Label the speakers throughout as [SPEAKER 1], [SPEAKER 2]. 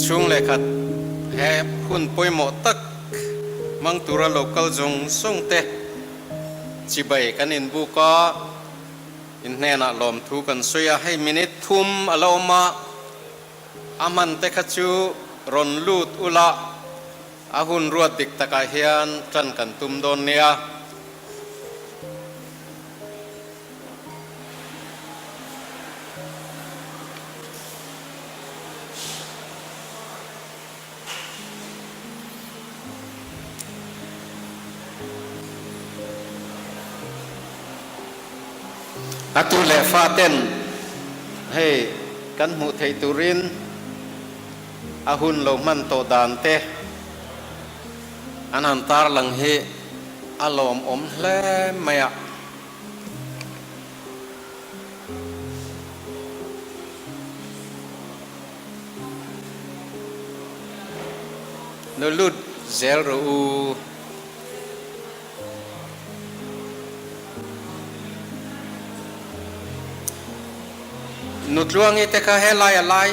[SPEAKER 1] Chhung leh khat he hun pawimawh tak hmang tura lo kal zawng zawng te chibai kan inbuk a, in hnenah lawmthu kan sawi a, hei minute thum a la awm a, a hman te kha chu rawn lut ula a hun ruat dik takah hian tan kan tum dawn nia. A tu leh fa ten hei kan hmuh theih turin a hun lo hman tawh dan te an han tarlang hi a lawmawm hle mai a. Lo lut zel rawh u. Nutluangi te kha helai a lai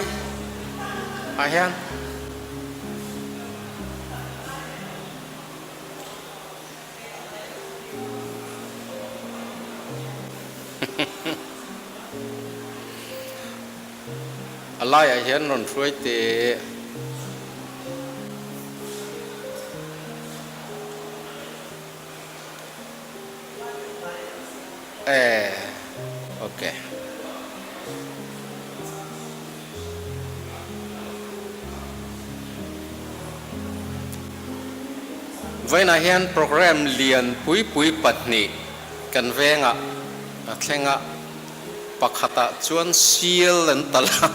[SPEAKER 1] ah hian. A laiah hian rawn hruai teh. E ok. Vawiinah hian program lian pui pui pahnih kan vengah a thleng a, pakhatah chuan sial an talh a,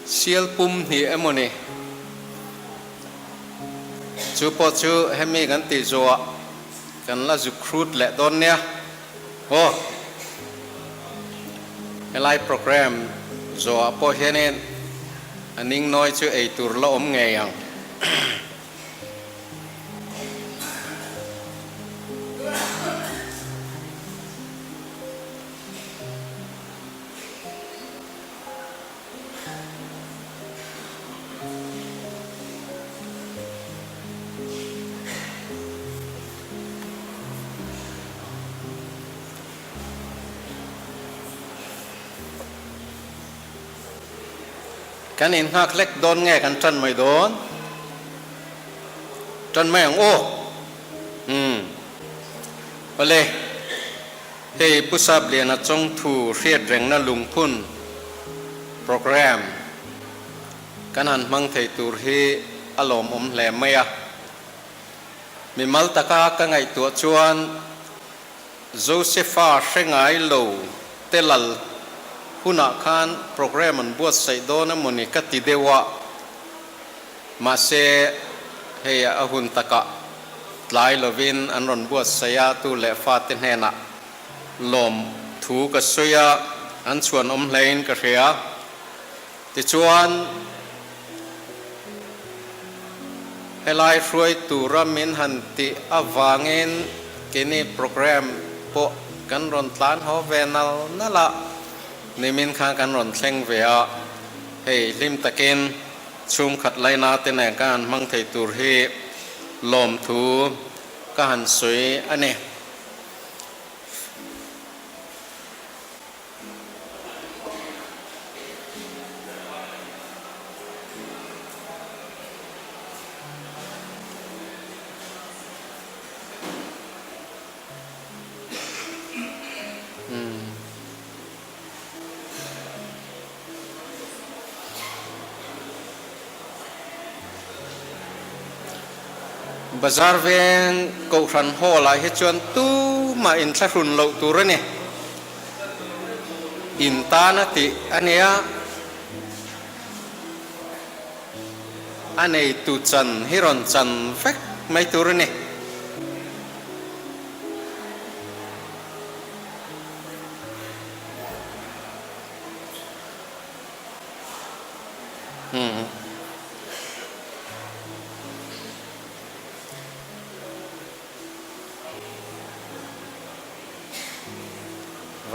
[SPEAKER 1] sial pum hnih emaw ni. Chu pawh chu hemi kan tih zawhah kan la zuk hrut leh dawn nia. Aw, helai program zawhah pawh hianin a ningnawi chu ei tur la awm ngei ang. Kan inghak hlek dawn nge kan tan mai dawn? Tan mai ang aw. Umm. Awle. Hei Pu Sapliana chawngthu hriat rengna lungphun program kan han hmang thei tur hi a lawmawm hle mai a. Mimal taka ka ngaihtuah chuan Josepha hre ngai lo te lal hunah khan program an buatsaih dawn emawni ka ti deuh a, mahse hei a hun takah tlai lovin an rawn buatsaih a, tu leh fate hnenah lawm thu ka sawi a, an chhuan awm hlein ka hria. Tichuan, helai hruai tura min han tih avangin keini program pawh kan rawn tlan haw ve nal nal a, nimin khan kan rawn thleng ve a, hei hlim takin chhungkhat laina te nen ka han hmang thei tur hi lawmthu ka han sawi a ni. Bazar veng Kohhran Hall ah hi chuan tumah inthlahrun loh tur a ni. In tan a tih a nia. A neitu chan hi rawn chan vek mai tur a ni.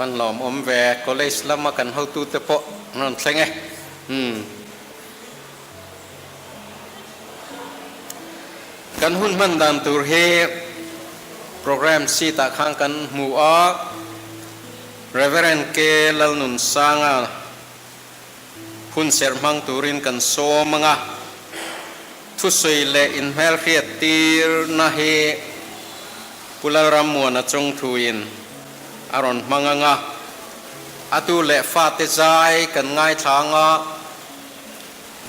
[SPEAKER 1] Van lawm awm ve, college lama kan hotute pawh an rawn thleng e. Umm. Kan hun hman dan tur hi Programme sheet ah khan kan hmu a, Rev. K. Lalnunsanga hun serh hmang turin kan sawm ang a, thusawi leh inhmelhriat tirna hi Pu Lalrammuana chungthuin a rawn hmang ang a, a tu leh fate zai kan ngaithla ang a,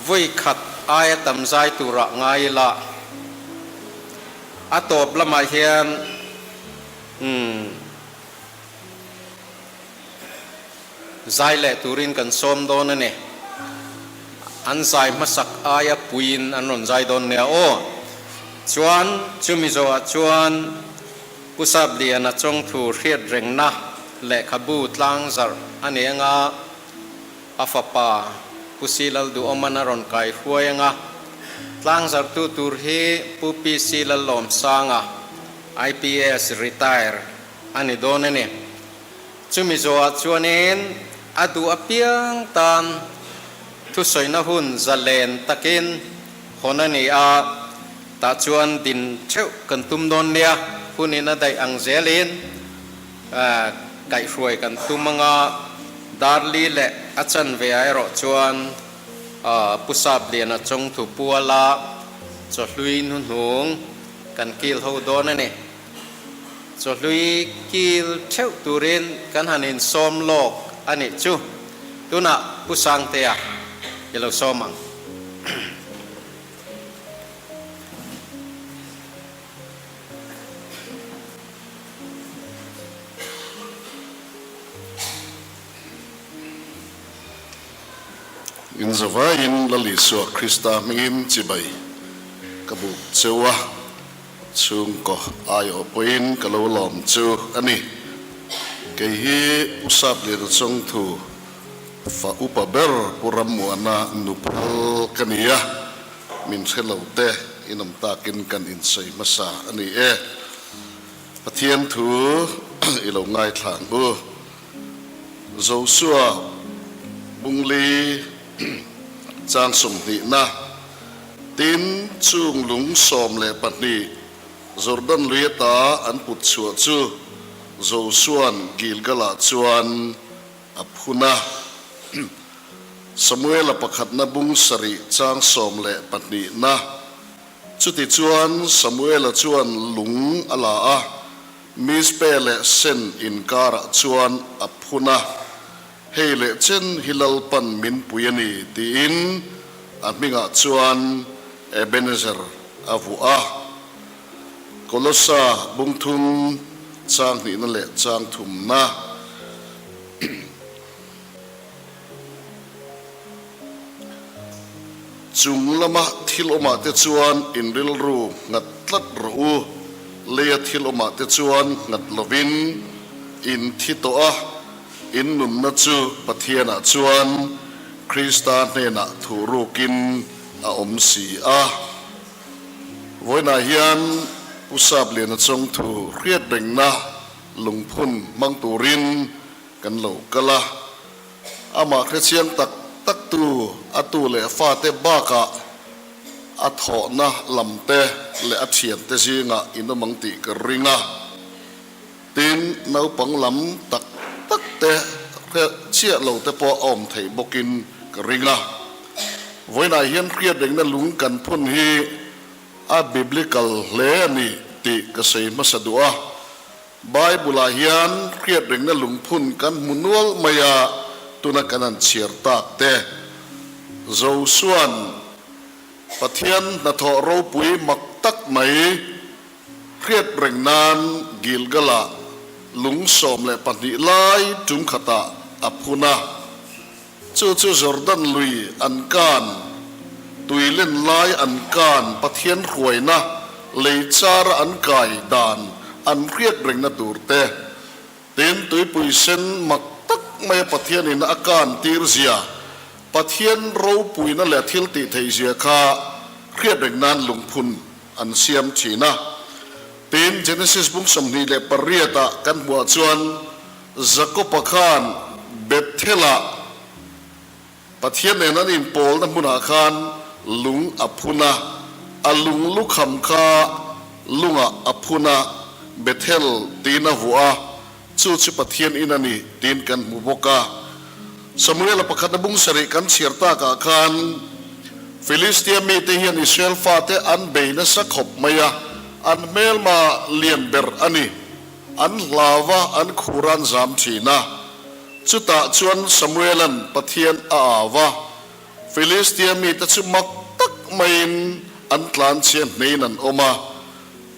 [SPEAKER 1] vawi khat aia tam zai turah ngai ila. A tawp lamah hian umm zai leh turin kan sawm dawn a ni. An zai hmasak aia puiin an rawn zai dawn nia aw. Chuan chumi zawhah chuan Pu Sapliana chawngthu hriat rengna lehkhabu tlang zarh a ni anga a fapa Pu Silal Duhawman a rawn kai hruai anga tlang zarhtu tur hi Pu PC Lallawmsanga, IPS retire a ni dawn a ni. Chumi zawhah chuanin a duh apiang tan thusawina hun zalen takin hawn a ni a, tah chuan din theuh kan tum dawn nia, hunin a daih ang zelin kaihhruai kan tum anga Darli leh a chanve ah erawh chuan Pu Sapliana chawngthu puala chawhlui hnuhnung kan kil ho dawn a ni. Chawhlui kil theuh turin kan han insawm lawk a nih chu. Tunah Pu Sangtea i lo sawm ang.
[SPEAKER 2] In zavaiin Lal Isua Krista hmingin chibai ka buk cheu a. Chhungkaw aiawh pawhin ka lo lawm chu a ni. Kei hi Pu Sapliana Chawngthu fa upa ber Pu Rammuana nuphal ka ni a, min hre lo te inawm takin kan insawi hmasa a ni e. Pathian thu i lo ngaithla ang u. Joshua Bungli chang 20na. Tin, chung lung 12 Jordan lui ata an put chhuah chu Josua'n Gilgal-ah chuan a phun a. Samuela pakhatna bung sarih chang 12na. Chutichuan Samuela chuan lung a la a, Mizpe leh Sen inkarah chuan a phun a. Hei leh chen hi Lalpan min pui a ni, tiin a hmingah chuan Ebenezer a vuah a. Kolossa bungthum chang hnihna leh chang thumna. Chung lama thil awmah te chuan in rilru nghat tlat rawh u, leia thil awmah te chuan nghat lovin in thi tawh a. In nunna chu Pathianah chuan Krista hnenah thuh rukin a awm si a. Vawiinah hian Pu Sapliana chawngthu hriat rengna lungphun hmang turin kan lo kal a. Amah hrechiang tak taktu a tu leh fate bakah a thawhna lamte leh a thiante zingah in awm ang tih ka ring a. Tin, naupang lam tak tak te hre chiah lo te pawh a awm theih bawkin ka ring a. Vawiinah hian hriat rengna lung kan phun hi a biblical hle a ni tih ka sawi hmasa duh a. Bible-ah hian hriat rengna lung phun kan hmu nual mai a, tuna kan han chhiar tak te. Josua'n Pathian hnathawh ropui mak tak mai, Hriat reng nan Gilgal-ah lung 12 lai tum khatah a phun a, chu chu Jordan lui an kan, tui len lai an kan Pathian hruaina lei chara an kai dan an hriat rengna tur te, tin tuipui sen mak tak maia Pathianin a kan tir zia, Pathian ropuina leh thil tih theih zia kha hriat reng nan lungphun an siam thin a. Tin, Genesis bung 28 ah kan hmuh ah chuan Jakob-a khan Bethel-ah Pathian nen an inpawlna hmunah khan lung a phun a. A lung lukham kha lungah a phun a, Bethel tiin a vuah a, chu chu Pathian in a ni tiin kan hmu bawk a. Samuela pakhatna bung sarih kan chhiar takah khan Filistia mite hian Israel fate an bei nasa khawp mai a, an hmelma lian ber a ni. An hlau a, an khur a, an zam thin a. Chutah chuan Samuela'n Pathian a au a, Filistia mite chu mak tak maiin an tlanchhia hnein an awm a.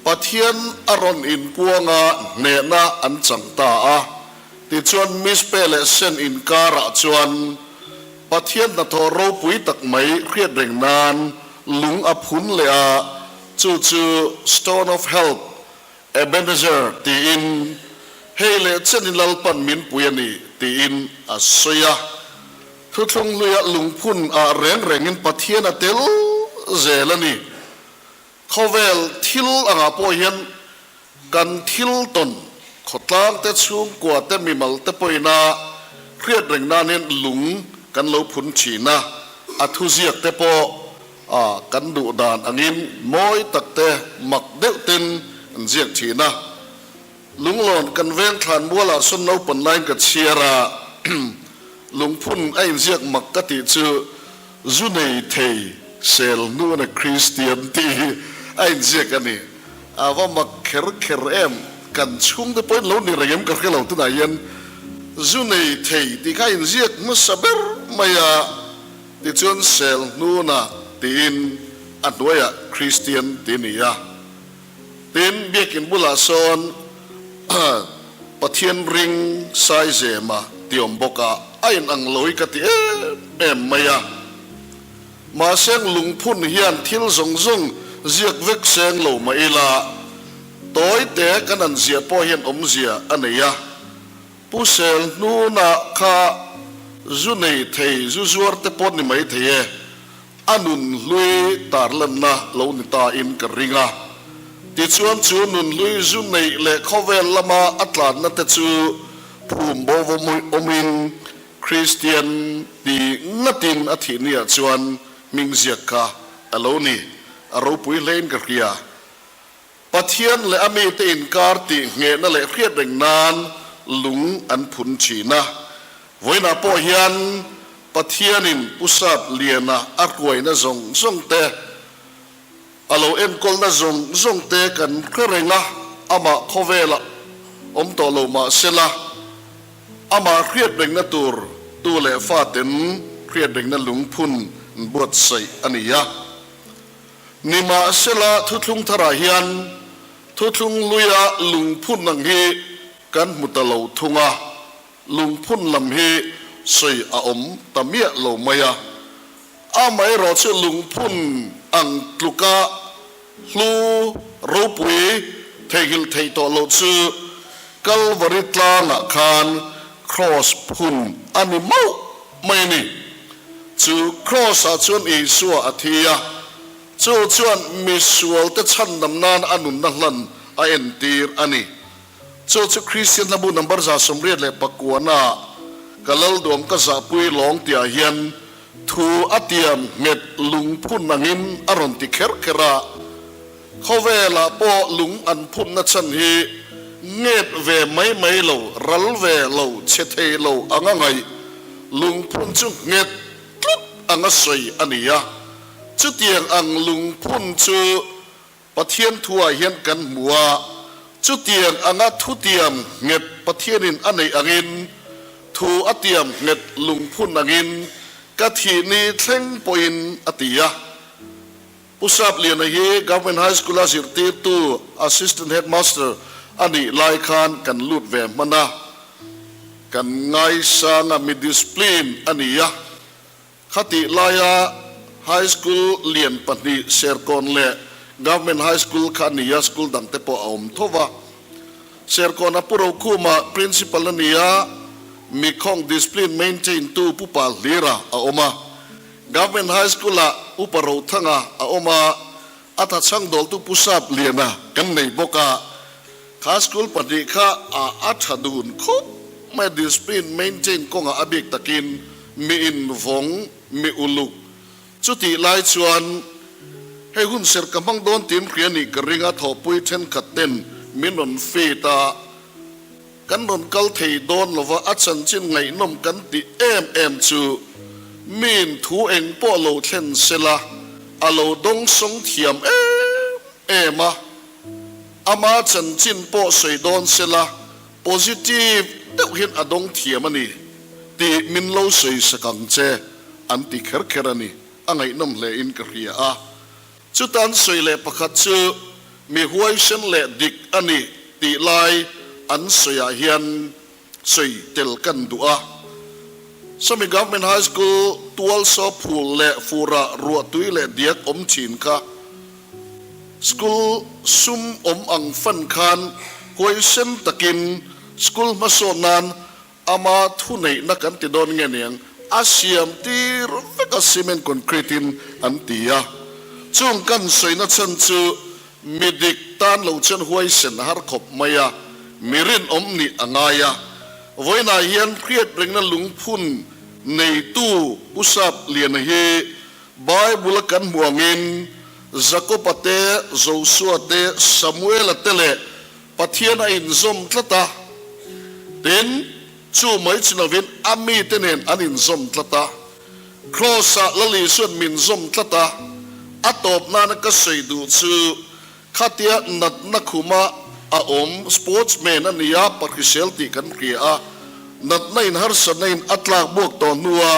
[SPEAKER 2] Pathian a rawn inpuang a, hnehna an chang ta a. Tichuan Mizpe leh Sen inkarah chuan Pathian hnathawh ropui tak mai hriat reng nan lung a phun leh a, chu chu Stone of Help, Ebenezer tiin, Hei leh chen i Lalpan min pui a ni, tiin a sawi a. Thuthlung hluia lungphun ah reng rengin Pathian a tel zel a ni. Khawvel thil angah pawh hian kan thil tawn khawtlang te chhungkua te mimal te pawhin a hriat reng nan hian lung kan lo phun thin a, a thuziak te pawh a kan duh dan angin mawi tak te mak deuh ten an ziak thin a. Lunglawn kan veng thlan mualah sawn naupan laiin ka chhiar a, lungphun a inziak mak ka tih chu Zu nei thei sel hnuna Kristian tih hi a inziak a ni. A va mak kher kher em? Kan chhungte pawhin lo ni reng em ka hre lo tunah hian zu nei thei tih kha a inziak hmasa ber mai a, tichuan sel hnuna tiin a hnuaiah Kristian tih a ni a. Tin, biakin bulah sawn Pathian ring Saizema ti awm bawk a, a inang lo hi ka ti em em mai a. Mahse lungphun hian thil zawng zawng ziak vek seng lo mah ila, tawi te kan an ziah pawh hian awmzia a nei a. Pu Sel hnunah kha zu nei thei zu zuar te pawh ni mai thei e. A nun hlui tarlanna lo ni ta in ka ring a. Tichuan chu nun hlui zu neih leh khawvel lama a tlanna te chu phum bo awmin Kristian ti ngatin a thih niah chuan hming ziak kha a lo ni. A ropui hlein ka hria. Pathian leh a mite inkar tih nghehna leh hriat reng nan lung an phun thin a. Vawiinah pawh hian Pathianin Pu Sap Liana a hruaina zawng zawng te, a lo enkawlna zawng zawng te kan hre reng a, amah khawvelah awm tawh lo mah sela, amah hriat rengna tur tu leh faten hriat rengna lungphun buatsaih a ni a. Nimahsela, thuthlung tharah hian thuthlung luia lungphun ang hi kan hmu ta lo thung a, lungphun lam hi sawi a awm ta miah lo mai a. Amaherawhchu lungphun ang tluka hlu ropui theihnghilh theih tawh loh chu Kalvari tlangah khan kraws phun a ni mauh mai a ni. Chu Kraws-ah chuan Isua a thi a, chu chuan misualte chhandam nan a nunna hlan a entir a ni. Chu chu Kristian hlabu number 89-ah Ka Lalduam ka zahpui lawng tihah hian thu a tiam nghet lungphun angin a rawn ti kher kher a. Khawvelah pawh lung an phunna chhan hi ngep ve mai mai lo, ral ve lo, chhe thei lo anga ngaih lungphun chu nghet tlut anga sawi a ni a. Chutiang ang lungphun chu Pathian thuah hian kan hmu a, chutiang anga thutiam nghet Pathianin a neih angin, thu a tiam nghet lungphun angin ka thih ni thleng pawhin a ti a. Pu Sapliana hi Government High School-a zirtirtu, Assistant Headmaster, a nih lai khan kan lut ve hman a, kan ngaisang a, mi discipline a ni a. Khatih laia High School lian pahnih Serkawn leh Government High School kha a ni a, school dangte pawh a awm tho va. Serkawn a Pu Rokhuma Principal a ni a, mi khawng discipline maintain tu Pu Pa Hlira a awm a. Government High School-ah Upa Rothanga a awm a, a tha chhang dawltu Pu Sap Liana kan nei bawk a. Kha school pahnih kha a a tha dun khawp mai a, discipline maintain kawngah a bik takin mi invawng, mi uluk. Chutih lai chuan. Hei hun serh ka hmang dawn tiin hria nih ka ring a, thawhpui thenkhat ten min rawn feed a, kan rawn kal thei dawn lova a chanchin ngaihnawm kan tih em em chu miin thu eng pawh lo thlen sela a lo dawngsawng thiam em em a, ama chanchin pawh sawi dawn sela positive deuh hian a dawng thiam a ni tih min lo sawi sak ang che an ti kher kher a ni. A ngaihnawm hle in ka hria a. Chutan sawi leh pakhat chu mi huaisen leh dik a ni tih lai an sawiah hian sawi tel kan duh a. Sawmi Government High School tual saw phul leh furah ruahtui leh diak awm thin kha school sum awm ang fan khan huaisen takin school hmasawn nan Ama thuneihna kan ti dawn nge niang, a siam tir vek a cement concrete in an ti a. Chung kan sawina chhan chu mi dik tan lo chuan huaisen a har khawp mai a, mi rinawm nih a ngai a. Vawiinah hian hriat rengna lungphun neitu Pu Sap Liana hi Bible a kan hmu angin Jakob-a te, Josua te, Samuel-a te leh Pathian a inzawm tlat a, tin, chu mai chi lovin a mite nen an inzawm tlat a. Kraws-ah Lal Isua'n min zawm tlat a, a tawp nana ka sawi duh chu khatia natna khuma a awm sportsman a nia, Parkisel tih kan hria a, natna in harsatna in a tlak buak tawh hnua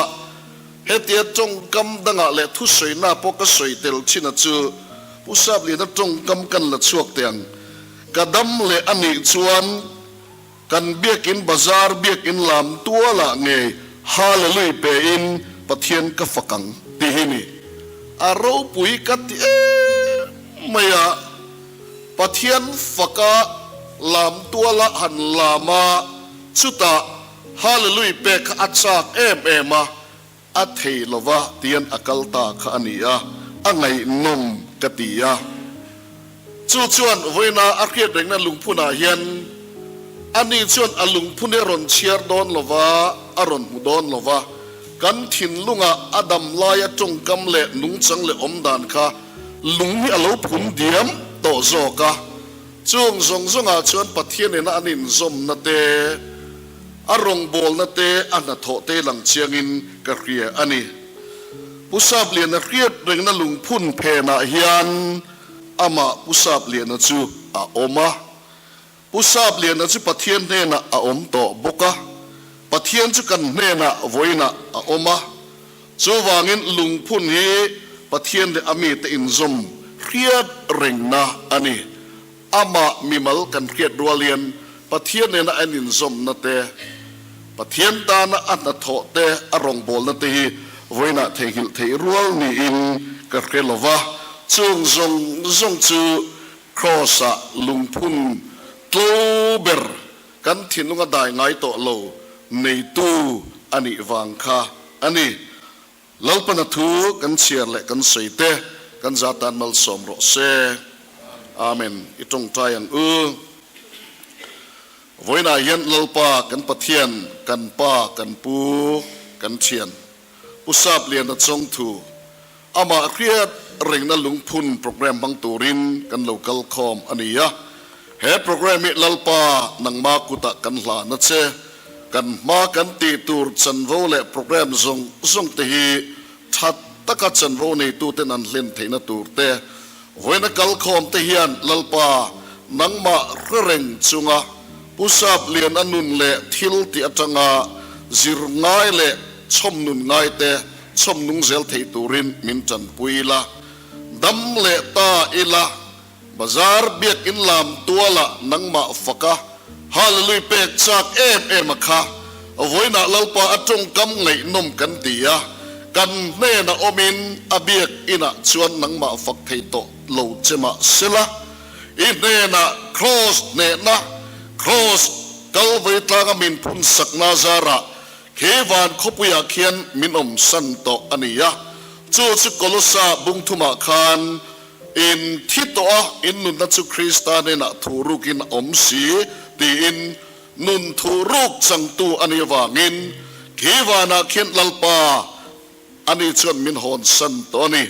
[SPEAKER 2] hetia tawngkam dangah leh thusawina pawh ka sawi tel thin a chu Pu Sapliana tawngkam kan la chhuak teh ang. Ka dam leh a nih chuan kan biakin bazar biakin lam tualah ngei Hallelui pe in Pathian ka fak ang tih hi ni. A ropui ka ti em mai a, Pathian faka lam tuala han lam a, chutah Hallelui pek kha a chak em em a, A thei lova tian a kal ta kha a ni a, a ngaihnawm ka ti a. Chu chuan vawiina a hriat rengna lungphunah hian ani chuan a lungphun hi a rawn chhiar dawn lova, a rawn hmu dawn lova, kan thinlungah a dam laia tawngkam leh nungchang leh awmdan kha lung hi a lo phun diam tawh zawk a. Chung zawng zawngah chuan Pathian nena an inzawmna te, A rawngbawlna te a hnathawh te lang chiangin ka hria a ni. Pu Sapliana hriat rengna lungphun phenah hian amah Pu Sapliana chu a awm a. Pu Sapliana chu Pathian hnenah a awm tawh bawk a, Pathian chu kan hnenah vawiinah a awm a. Chuvangin lungphun hi Pathian leh a mite inzawm hriat rengna a ni. Amah mimal kan hriat rual hian Pathian nena an inzawmna te, Pathian tana a hnathawh te, a rawngbawlna te hi vawiinah theihnghilh theih rual niin ka hre lo va. Chung zawng zawng chu Kraws-ah lungphun tlo ber kan thinlunga dai ngai tawh lo neitu a nih vang kha a ni. Lalpana thu kan chhiar leh kan sawi te kan za tan malsawm rawh se. Amen. I tawngtai ang u. Vawiinah hian Lalpa kan Pathian, kan Pa, kan Pu, kan Thian, Pu Sapliana Chawngthu, amah hriat rengna lungphun program hmang turin kan lo kal khawm a ni a. He program hi Lalpa nangma kutah kan hlan a che. Kan hma kan tih tur chanvo leh program zawng zawng te hi tha taka chanvo neituten an hlen theihna tur te, vawiina kalkhawm te hian Lalpa nangmah hre reng chunga Pu Saplian a nun leh thil tih atanga zir ngai leh chhawm nun ngai te chhawm nung zel thei turin min tanpui ila, dam leh ta ila. Bazar biakin lam tualah nangmah faka Hallelui pek chak em em a kha. Vawiinah Lalpa a tawngkam ngaihnawm kan ti a, kan hnena awmin a biakinah chuan nangmah fak thei tawh lo che mah sela, i hnenah Kraws hnehna, Kraws Kalvei tlanga min phun sakna zarah khi van khawpuiah khian min awmsan tawh a ni a, chu chu Kolosa bungthumah khan In thi tawh a, in nunna chu Krista hnenah thurukin a awm si, tiin nun thuruk changtu a nih avangin khi vanah khian Lalpa ani chuan min hawnsan tawh a ni.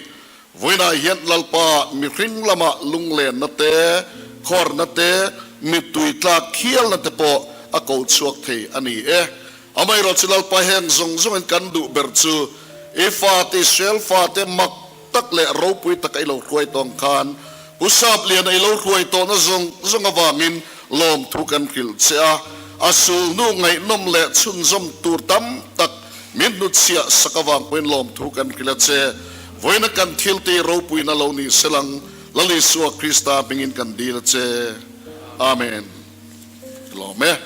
[SPEAKER 2] Vawiinah hian Lalpa mihring lama lunglenna te, khawrna te, mittui tlak khialna te pawh a ko chhuak thei a ni e. Amaherawh chu Lalpa heng zawng zawngin kan duh ber chu i fate Israel fate mak tak leh ropui taka i lo hruai tawng khan Pu Sapliana i lo hruai tawhna zawng zawng avangin lawmthu kan hrilh che a, a sulhnu ngaihnawm leh chhunzawm tur tam tak min hnutchhiah sak avang pawhin lawmthu kan hrilh a che. Vawiina kan thiltih ropuina lo ni selang Lal Isua Krista hmingin kan dil a che. Amen. Lawm e.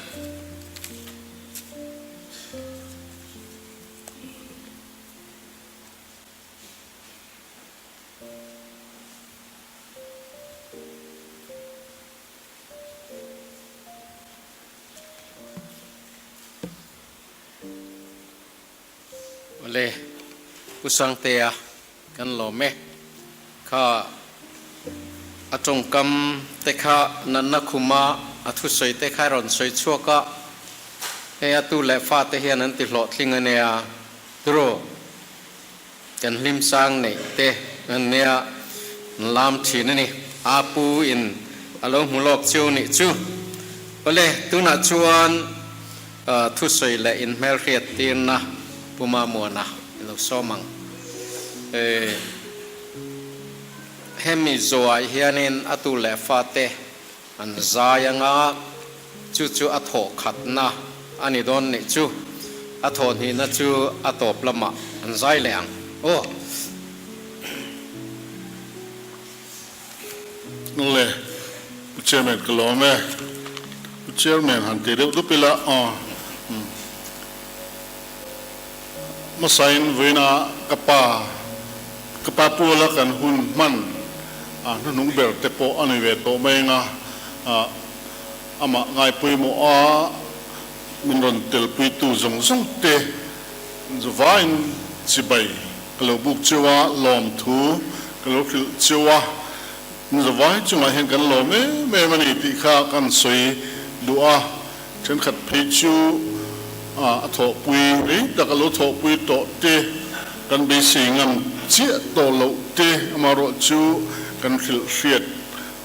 [SPEAKER 1] Awle, Pu Sangtea kan lawm e. Kha a tawngkam te kha natna khuma a thusawi te kha rawn sawi chhuak a, hei a tu leh fa te hian an ti hlawhtling a nia. Turu, kan hlim sang neih te an nia an lam thin a ni. A pu in a lo hmu lawk chiu nih chu. Awle, tunah chuan thusawi leh inhmelhriat tirna Pu Mamuana i lo sawm ang. Hemi zawhah hianin a tu leh fate an zai anga chu chu a thawh khatna a ni dawn nih chu. A thawh hnihna chu a tawp lamah an zai leh ang. Aw.
[SPEAKER 3] Le, Pu Chairman ka lawm e. Pu Chairman han ti deuh dup ila aw. Hmasain vawiina ka pa, ka pa puala kan hun hman a hnuhnung ber te pawh a ni ve tawh mai anga, amah ngaipawimawh a min rawn telpuitu zawng zawng te vain chibai ka lo buk cheu a, lawmthu ka lo hrilh cheu a, min zavai chungah hian kan lawm em em a ni tih kha kan sawi duh a. Thenkhat phei chu a thawhpui rei tak a lo thawhpui tawh te, kan beisei ngam chiah tawh loh te amaherawh chu kan hrilh hriat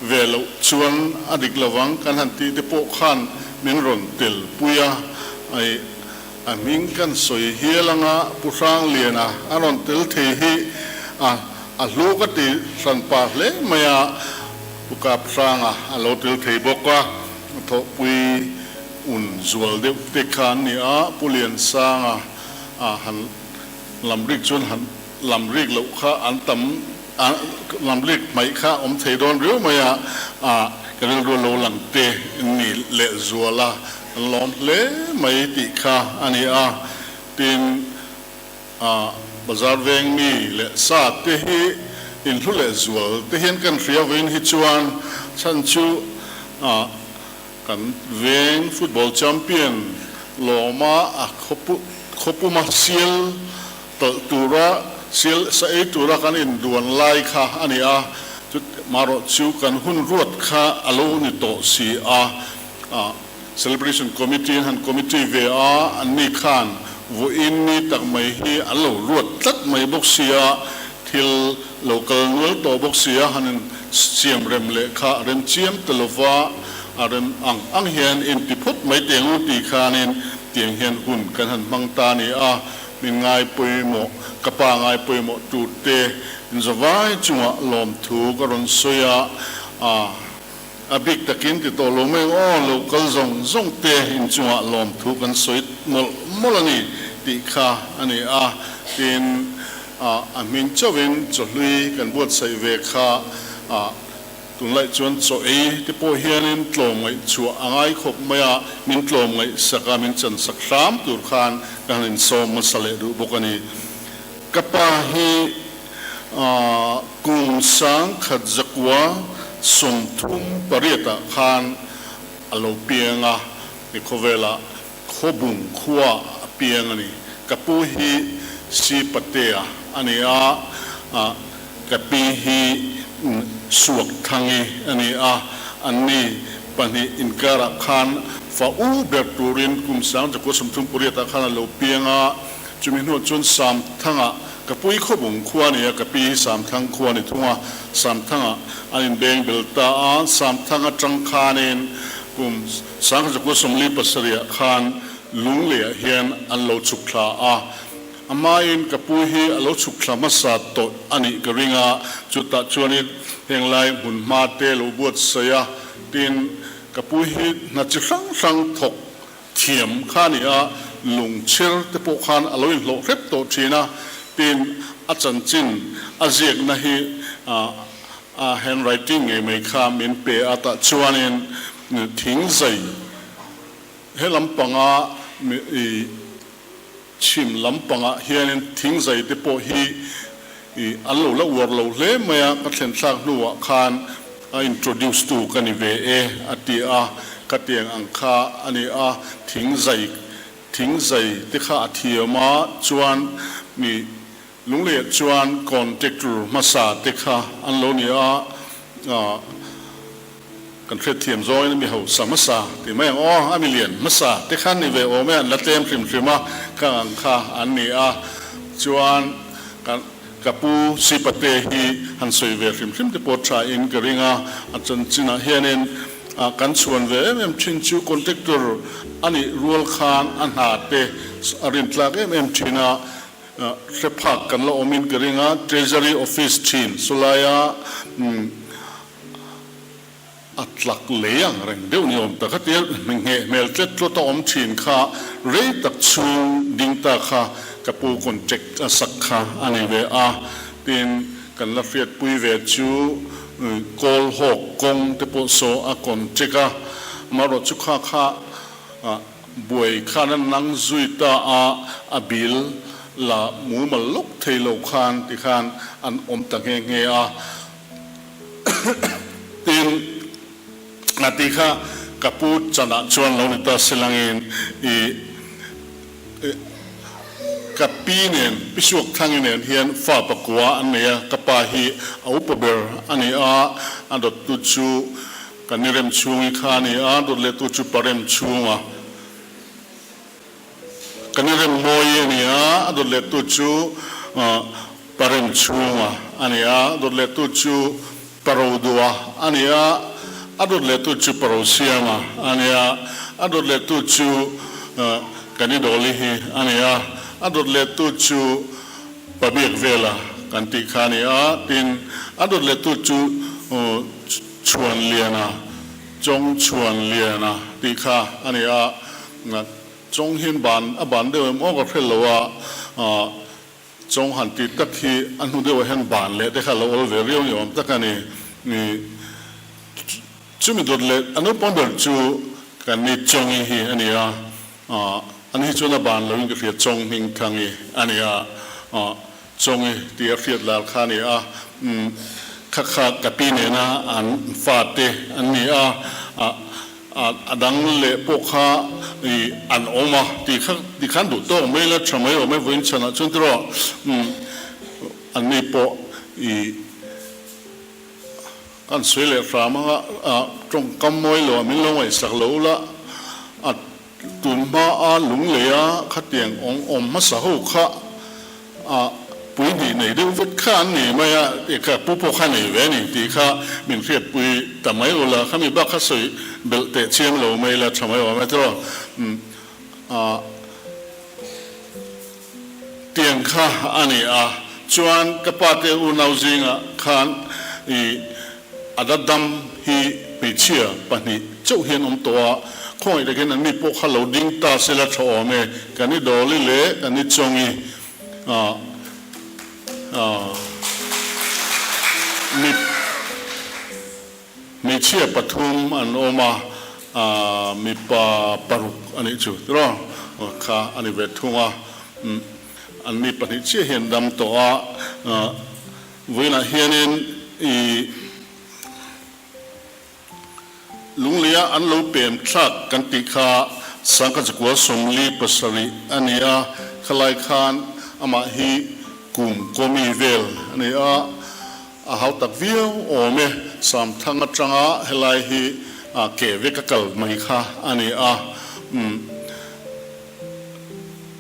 [SPEAKER 3] ve loh chuan a dik lovang kan han tih te pawh khan min rawn tel pui a, ai a hming kan sawi hial anga Pu Hrangliana a rawn tel thei hi a a hlu ka ti hran pah hle mai a, Pu Kap Hranga a lo tel thei bawk a. Thawhpui un zual deuh te kha an ni a, Pu Liansanga a han lam rik chuan han lam rik loh kha an tam a, lam rik hmaih kha awm thei dawn riau mai a, a ka rilru lo lang te ni leh zual a, kan lawm hle mai tih kha a ni a, tin a bazar veng mi leh sa te hi inhlu leh zual te hian kan hria vawiin hi chuan chhan chu a kan veng football champion lawma a khawpu khawpuma sial talh tura sial sa ei tura kan induan lai kha a ni a chu marawh chu kan hun ruat kha a lo ni tawh si a a Celebration Committee an han committee ve a, anni khan vawiin ni tak mai hi an lo ruat tlat mai bawk si a, thil lo kal nual tawh bawk si a, han in siam rem leh kha a rem chiam ta lova, a rem ang ang hian in ti phawt mai teh ngu tih khanin tiang hian hun kan han hmang ta a ni a, min ngai pawimawh, ka pa ngai pawimawh tur te inzawvai chungah lawmthu ka rawn sawi a, a. A bik takin ti tawh lo mai aw, lo kal zawng zawng te inchungah lawmthu kan sawi mawlh mawlh a ni tih kha a ni a, tin a hming chauhin chawhlui kan buatsaih ve kha a, tunlai chuan chaw ei te pawh hianin tlawmngaih chhuah a ngai khawp mai a, min tlawmngaih sak a, min chansak hram tur khan ka han insawm hmasa leh duh bawk a ni. Ka pa hi Kum 1938 ah khan a lo piang a, ni khawvelah Khawbung khua a piang a ni. Ka pu hi Si Patea a ni a, ka pi hi Suakthangi a ni a. Anni pahnih inkarah khan fa u ber turin kum 1938 ah khan a lo piang a. Chumi hnuah chuan Samthanga ka pui khawbung khua a ni a, ka pi hi Samthang khua a ni thung a, Samthanga an inbeng bel ta a, Samthang atang khanin kum 1977 khan Lungleiah hian an lo chhuk thla a, a hmain ka pu hi a lo chhuk thla hmasa tawh a nih ka ring a, chutah chuanin heng lai hmun hma te lo buatsaih a, tin ka pu hi hna chi hrang hrang thawk thiam kha a ni a, lungchhir te pawh khan a lo inhlawh hrep tawh thin a, tin a chanchin a ziakna hi a handwriting ngei mai kha min pe a, tah chuanin thing zai he lampanga i chhim lampangah hianin thing zai te pawh hi i an lo la uar lo hle mai a, ka thlen thlak hnuah khan a introduce tu ka ni ve e a ti a, ka tiang ang kha a ni a, thing zai thing zai te kha a thiam a, chuan i Lungleiah chuan contractor hmasa te kha an lo ni a, kan hriatthiam zawngin a mi hausa hmasa tih mai ang aw, a milian hmasa te kha an ni ve awm e, an la tlem hrim hrim a, ka ang kha an ni a, chuan kan ka pu Sipate hi han sawi ve hrim hrim te pawh tha in ka ring a, a chanchinah hianin kan chhuan ve em em thin chu contractor a nih rual khan a hna te a rintlak em em thin a, Hre phak kan la awmin ka ring a, Treasury Office thin sawlaia a tlak lei ang reng deuh ni awm tak a tia ngheh hmel tlet tlawt a awm thin kha rei tak chhung ding ta kha ka pu contract a sak kha a ni ve a, tin kan la hriatpui ve chu kawl hawk kawng te pawh saw a contract a, amaherawhchu chu kha kha Buai khan a nang zui ta a, a bil la mumal lawk thei lo khan ti khan an awm ta nghe nghe a. Tin, a ti kha ka pu chanah chuan lo ni ta silangin i ka pi nen, Pi Suakthangi nen hian fa pakua an nei a, ka pa hi a upa ber a ni a, a dawttu chu Kan i rem chhung i kha a ni a, dawt leh tu chu pa rem chhunga kan i rem mawi a ni a, a dawt leh tu chu pa rem chhunga a ni a, dawt leh tu chu pa ro dua a ni a, a dawt leh tu chu pa ro siama a ni a, a dawt leh tu chu kan i dawli hi a ni a, a dawt leh tu chu pa biak vela kan tih kha a ni a, tin a dawt leh tu chu Chhuanliana, Chawng Chhuanliana tih kha a ni a, Chawng hian ban a ban deuh em aw ka hre lo a, Chawng han tih tak hi a hnu deuhah hian ban leh te kha a lo awl ve riau ni awm tak a ni. Chumi dawt leh a naupang ber chu kan ni Chawngi hi a ni a, ani hi chuan a ban loin ka hria Chawng Hmingthangi a ni a, Chawngi tih a hriat lar kha a ni a, kha kha ka pi nena an fate an ni a, a dang leh pawh kha i an awm a tih kha ti khan duh tawk mai la tha mai awm e vawiin chhanah chuan tiraw an ni pawh i kan sawi leh hram anga tawngkam mawi lo ah min lo ngaihsak lo la a Tun hma a lunglei a khatiang awng awm hmasa ho kha a pui hnih nei deuh vek kha an ni mai a, tih kha pu pawh kha nei ve a ni tih kha min hriatpui ta mai ula, khami bak kha sawi belh teh chiang lo mai la tha mai awm e tiraw. A tiang kha a ni a, chuan ka pa te unau zingah khan i a dadam hi hmeichhia pahnih chauh hian awm tawh a, khawngaih takin an mi pawh kha lo ding ta se la tha awm e, kan i dawli leh kan i chawngi a mi hmeichhia pathum an awm a, mipa paruk a nih chu tiraw kha a ni ve thung a, an mi pahnih chiah hian dam tawh a. Vawiinah hianin i Lungleia an lo pem thlak kan tih kha Sangkhat Zakual 47 a ni a, khalai khan amah hi kum kawmi vel a ni a, a hau tak viau awm e, Samthang atanga helai hi ke vek a kal mai kha a ni a.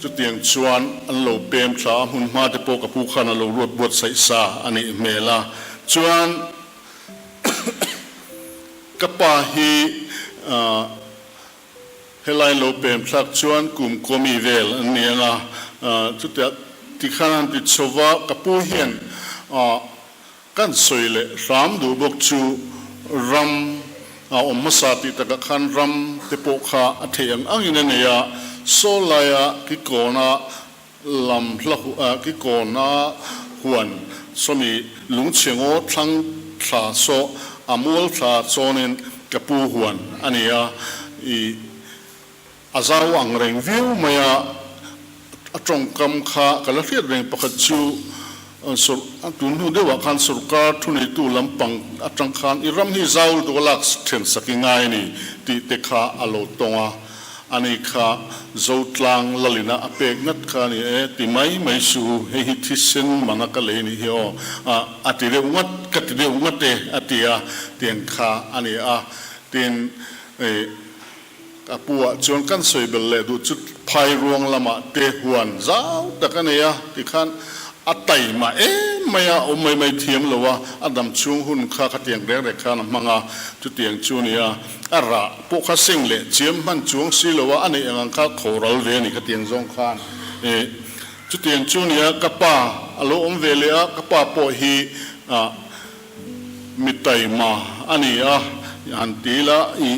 [SPEAKER 3] Chutiang chuan an lo pem thla a, hmun hma te pawh ka pu khan a lo ruat buatsaih sa a nih hmel a. Chuan ka pa hi helai lo pem thlak chuan kum kawmi vel an ni ang a, chutia tikhan an ti chho va, ka pu hian Kan sawi leh hram duh bawk chu ram a awm hmasa tih takah khan ram te pawh kha a theih ang angin a nei a, saw laia kikawna lam hla kikawna huan sawmi lungchhe ngaw thlang thla saw a mual thla chawnin ka pu huan a ni a, i a zau ang reng viau mai a, a tawngkam kha ka la hriat reng pakhat chu tun hnu deuhah khan sorkar thuneitu lampang atang khan i ram hi zau lutuk a lak then sak i ngai a ni tih te kha a lo tawng a, ani kha Zotlang lalina a pek ngat kha a ni e ti mai mai suh u, hei hi thisen mana ka lei nih hi aw a ti deuh ngat ka ti deuh ngat e a ti a, tiang kha a ni a, tin Ka pu ah chuan kan sawi bel leh duh chu phai ruang lamah te huan zau tak a nei a tikhan a taima em mai a, awm mai mai thiam lo a, a dam chhung hun kha khatiang reng reng khan a hmang a, chutiang chu a ni a, a rah pawh kha seng leh chiam hman chuang si lo a, a neih ang ang kha kho ral ve a ni khatiang zawng khan e, chutiang chu a ni a, ka pa a lo awm ve leh a, ka pa pawh hi ah. Mi taima a ni a, han ti ila i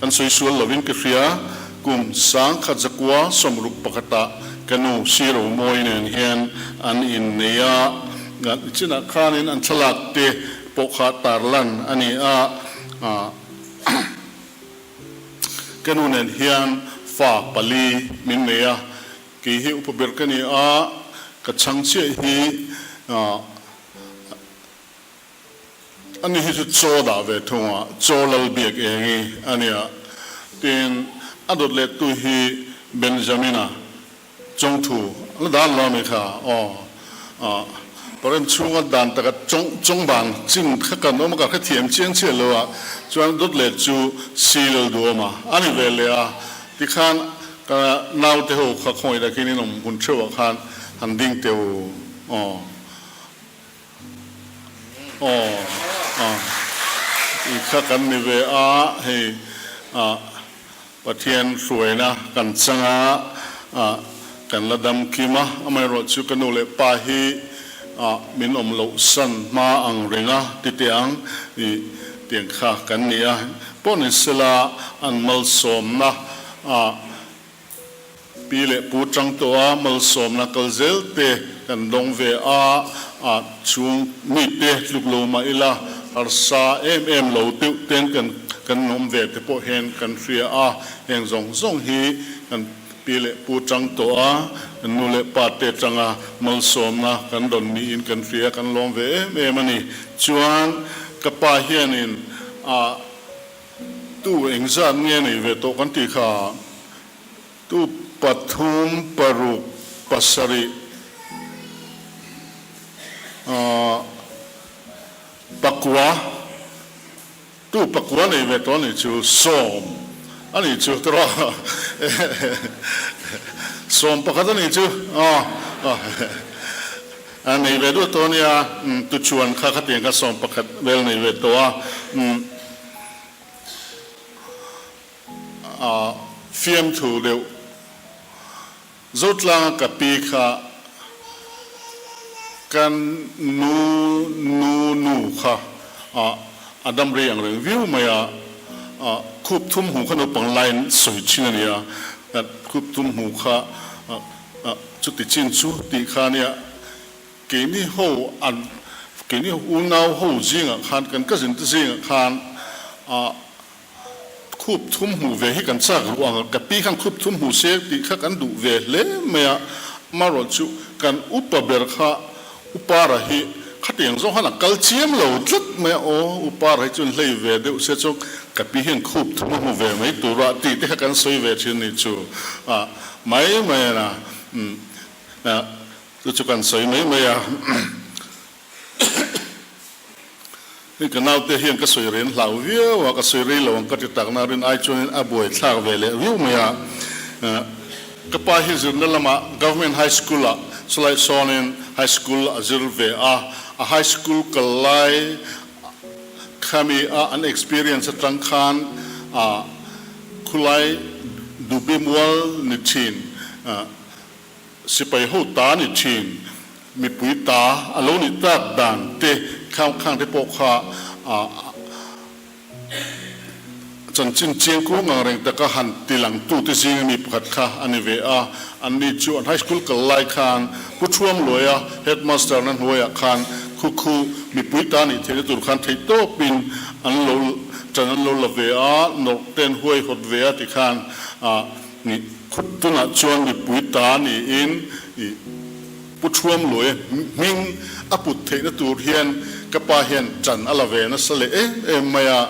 [SPEAKER 3] kan sawi sual lovin ka hria, kum sangkhat zakua sawmruk pakhatah ka nu Siro Mawi nen hian an innei a, chinah khanin an thlalak te pawh kha tarlan a ni a, ka nu nen hian fa pali min nei a, kei hi upa ber ka ni a, ka chhang chiah hi Ani hi chu chaw dah ve thung a, chaw lal biak eng hi a nia. Tin, a dawt lettu hi Benjamina chawngthu a la dan lo a mi kha aw. Parem chhunga dan taka chawng chawng ban chin kha kan awm a, ka hrethiam chiang chiah lo a, chuan dawt let chu si lal duhawm a, a ni ve leh a. Tikhan ka naute ho kha khawngaih takin in awm hun theuhah khan han ding teh u aw. Aw aw i kha kan ni ve a hei ah Pathian hruaina kan chang a ah kan la dam kim a amaherawh chu ka nu leh pa hi ah min awm loh san hma ang reng a ti teh ang i tiang kha kan ni a pawh ni sela an malsawmna ah Pi leh Pu tang tawh a, malsawmna kal zel te kan dawng ve a, a chhung mite tluk lo mah ila harsa em em lo deuh ten kan kan awm ve te pawh hian kan hria a, heng zawng zawng hi kan pi leh pu tang tawh a, kan nu leh pa te tanga malsawmna kan dawn niin kan hria, kan lawm ve em em a ni. Chuan ka pa hianin a tu engzat nge nei ve tawh kan tih kha. Tu pathum paruk pasarih pakua tu pakua nei ve tawh a nih chu sawm a nih chu tawh sawm pakhat a nih chu a nei ve duh tawh a nia tuchuan kha khatiang kha sawm pakhat vel nei ve tawh a. A fiamthu deuh. Zotlanga ka pi kha kan nu nu nu kha a a dam rei ang reng viau mai a, a khup thum hmu kha naupang laiin sawi thin a nia, khup thum hmu kha a chuti chin chu tih kha a nia. Keini ho an keini unau ho zingah khan kan cousin te zingah khan a khup thum hmuh ve hi kan chak ruh ang a, ka pi khan khup thum hmuh se tih kha kan duh ve hle mai a, amaherawh chu kan upa ber kha upara hi khatiang zawng khan a kal chiam lo tlat mai a, aw upara hi chuan hlei ve deuh se chuan ka pi hian khup thum a hmu ve mai tur a tih te kha kan sawi ve thin a nih chu a mai mai a na umm Chu chu kan sawi mai mai a, hei ka naute hian ka sawi reng hlau viau a, ka sawi rei lo ang ka ti tak na rin ai chuanin a buai thlak ve leh viau mai a. Ka pa hi zirna lamah Government High School-ah chulai sawnin High School a zir ve a, a High School kal lai khami a an experience atang khan a khulai Dubi mual ni thin sipai ho ta ni thin mipui ta a lo nih tak dan te khang khang te pawh kha a Chanchin chiang kung ang reng taka han ti langtute zinga mi pakhat kha a ni ve a. Anni chu an high school kal lai khan Pu Thuam Luaia headmaster na hnuaiah khan khu khu mipui ta nih theihna tur khan theih tawpin an lo tan an lo la ve a, nawrh te an huai hawt ve a ti khan ni khut tunah chuan mipui ta niin Pu Thuam Luaia hming a put theihna tur hian ka pa hian tan a la ve nasa leh em em mai a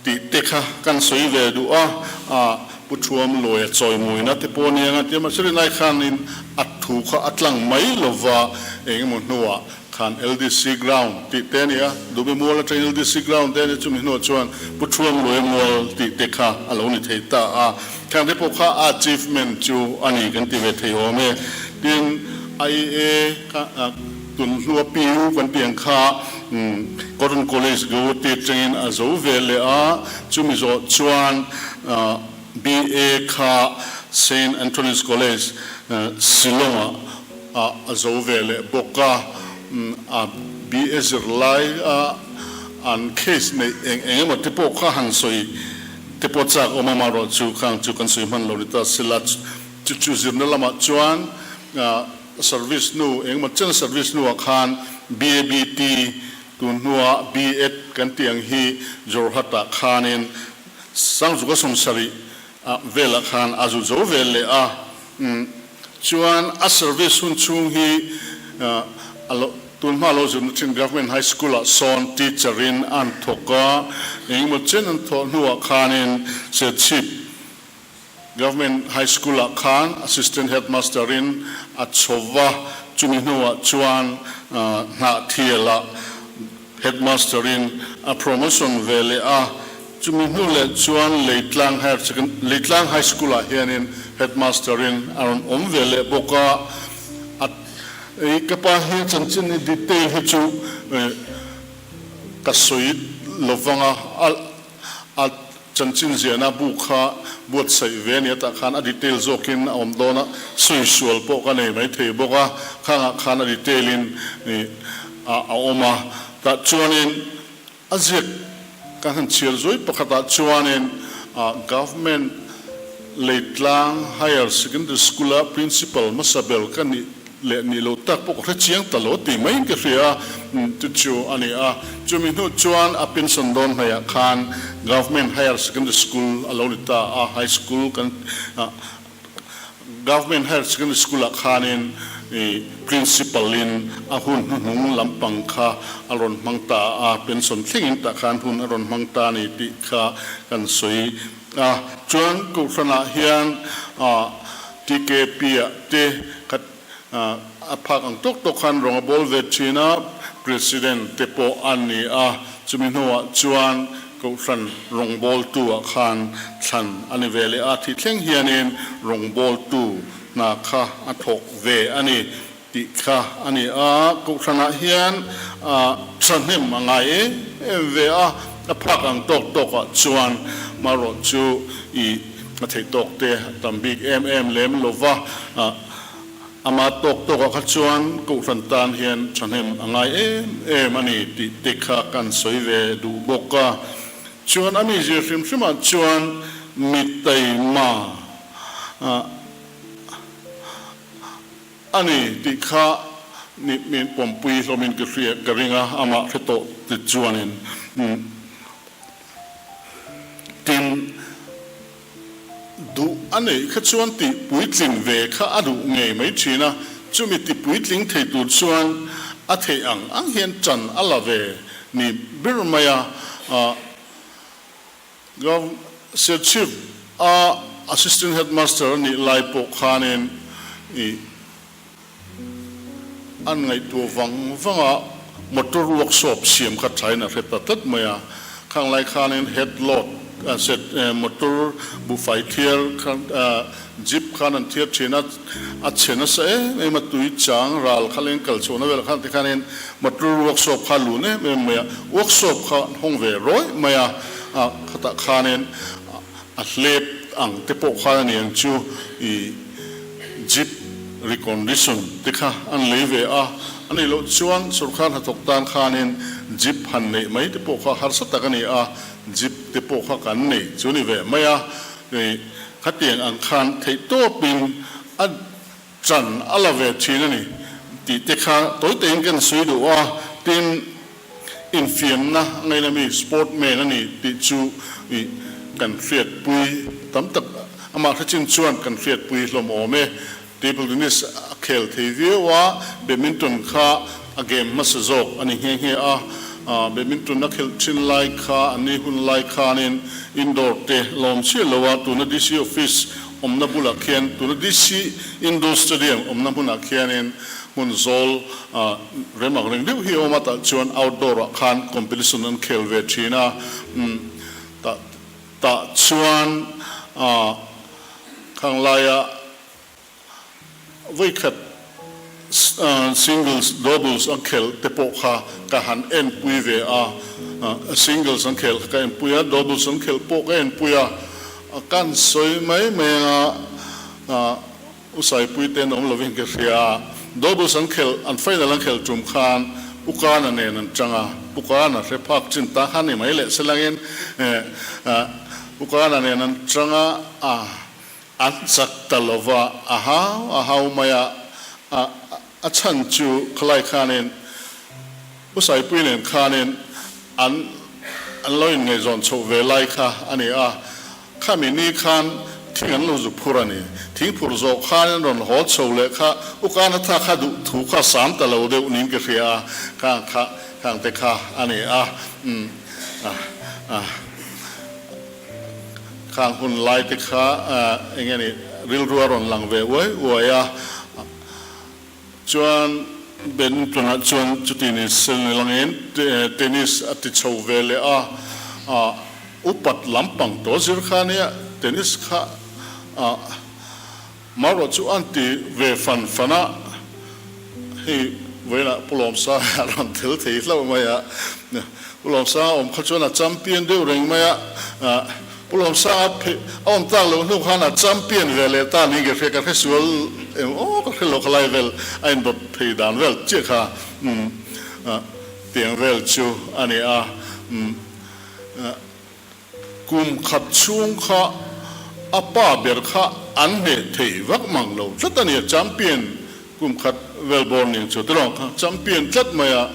[SPEAKER 3] tih te kha kan sawi ve duh a, Pu Thuam Luaia chawimuina te pawh nia nga tia mahse rinai khanin a thu kha a tlang mai lova eng emaw hnuah khan LDC ground tih te a ni a, Dubi mual atangin LDC ground te a ni chumi hnuah chuan Pu Thuam Luaia mual tih te kha a lo ni thei ta a. Khang te pawh kha a achievement chu a ni kan ti ve thei awm e. Tin, IEA kha tun hlua PU kan tih ang kha Cotton College Guwahati atangin a zo ve leh a, chumi zawh chuan BA kha Saint Anthony's College Shillong ah a zo ve leh bawk a, a BA zirlai a an case neih eng eng emaw te pawh kha han sawi te pawh chak awm a, amaherawhchu khang chu kan sawi hman lo ni ta sela, chu chu zirna lamah chuan service nu eng emaw chen service hnuah khan BABT tun hnua B.Ed kan tih ang hi Jorhat-ah khanin Sangzuka sawmsarih ah velah khan a zu zo vel leh a, chuan a service hun chhung hi a lo tun hma lo zirna thin Government High School ah sawn teacher in an thawk a, engemaw chen an thawh hnuah khanin Serchhip Government High School ah khan Assistant Headmaster in a chho va, chumi hnuah chuan Hnahthial ah Headmaster in a promotion ve leh a, chumi hnu leh chuan Leitlang Higher Second Leitlang High School ah hianin Headmaster in a rawn awm ve leh bawk a, a ka pa hi chanchin hi detail hi chu ka sawi lovang a, a chanchin ziahna bu kha buatsaih ve a ni a tah khan a detail zawkin a awm dawn a, sawi sual pawh ka nei mai thei bawk a, khangah khan a detail in a awm a, tah chuanin a ziak kan han chhiar zuai pakhatah chuanin Government Leitlang Higher Secondary School a Principal hmasa ber ka nih leh nih lo tak pawh ka hre chiang ta lo tih maiin ka hria a, chu chu a ni a. Chumi hnu chuan a pension dawn hmaiah khan Government Higher Secondary School a lo ni ta a, High School kan Government Higher Secondary School ah khanin Principal in a hun hnuhnung lampang kha a rawn hmang ta a, pension thlengin tah khan hun a rawn hmang ta a ni tih kha kan sawi a. Chuan Kohhranah hian TKP ah te khat a phak ang tawk tawk khan rawng a bawl ve thin a, President te pawh a ni a, chumi hnuah chuan Kohhran rawngbawltu ah khan thlan a ni ve leh a, thih thleng hianin rawngbawltu hna kha a thawk ve a ni tih kha a ni a, Kohhranah hian thahnem a ngai em em ve a, a phak ang tawk tawk ah chuan marawh chu i a theih tawk te a tam bik em em lem lo va, ama tawk tawk ah kha chuan Kohhran tan hian thahnem a ngai em em a ni tih te kha kan sawi ve duh bawk a, chuan a mizia hrim hrim ah chuan mi taima A ni tih kha ni min pawmpui hlawmin ka hria ka ring a, amah hre tawh ti chuanin tin duh a neih kha chuan tih puitling ve kha a duh ngei mai thin a, chumi ti puitling thei tur chuan a theih ang ang hian ṭan a la ve ni ber mai a, Gov. Serchhip a Assistant Headmaster a nih lai pawh khanin i an ngaihtuah vang vang a, motor workshop siam kha thain a hre ta tlat mai a. Khang lai khanin head load set motor buhfai thiar kha jeep khan an thiar thin a, a chhe nasa em em a, tui chang ral kha leng kal chhuahna velah khan tikhanin motor workshop kha a lun em em mai a, workshop kha an hawng ve rawih mai a, khatah khanin a hlep ang te pawh khan a ni ang chu ih jeep recondition te kha an lei ve a, a nih loh chuan sorkar hnathawk tan khanin jeep han neih mai te pawh kha harsa tak a ni a, jeep te pawh kha kan nei chu ni ve mai a, ih khatiang ang khan theihtawpin a chan a la ve thin a ni tih te kha tawi tawiin kan sawi duh a, tin. Infiamna ngaina mi sportman a ni tih chu ih kan hriatpui tam tak amah hre chin chuan kan hriatpui hlawm awm e. Table tennis a khel thei viau a, badminton kha a game hmasa zawk a ni nghe nghe a. Badminton a khelh thin lai kha an ni hun lai khanin indoor te lawm chiah lo a, tuna DC office awmna bulah khian tuna DC Indoor Stadium awmna hmunah khianin Hmun zawl rem ang reng deuh hi a awm a, tah chuan outdoor ah khan competition an khel ve thin a, tah tah chuan khang laia vawikhat singles doubles an khel te pawh kha ka han enpui ve a, singles an khel kha ka enpui a, doubles an khelh pawh ka enpui a, kan sawi mai mai a. U Saipui te an awm lovin ka hria. Doubles an khelh, an final an khelh tum khan Pu Kana nen an chang a, Pu Kana hre phak chin ta khan ni mai leh selangin Pu Kana nen an chang a, an chak ta lova, a hau a hau mai a, a chhan chu khalai khanin Pu Saipui nen khanin an an lo inngaihzawn chhoh ve lai kha a ni a, Khami ni khan thing an lo zu phur a ni. Thing phur zawh khan an rawn haw chho leh kha Ukana tha kha duh thu kha sam ta lo deuh niin ka hria a, khang kha khang te kha a ni a. Umm ah khang hun lai te kha eng nge ni rilru a rawn lang ve uai uai a. Chuan badminton ah chuan chuti ni sel ni langin tennis a ti chho ve leh a, upat lampang tawh zir kha nia tennis kha marawh chu an ti ve fan fan a, hei vawiinah Pu Lawmsanga a rawn tel thei hlauh mai a, Pu Lawmsanga awm kha chuan a champion deuh reng mai a. Pu Lawmsanga phei a awm tak loh hnu khan a champion ve leh ta niin ka hria, ka hre sual em aw ka hre lo khalai vel a indawt phei dan vel chiah kha umm tiang vel chu a ni a, umm kum khat chhung kha a pa ber kha an hneh thei vak mang lo tlat a ni a, champion kum khat vel bawr ning chu tiraw kha champion tlat mai a.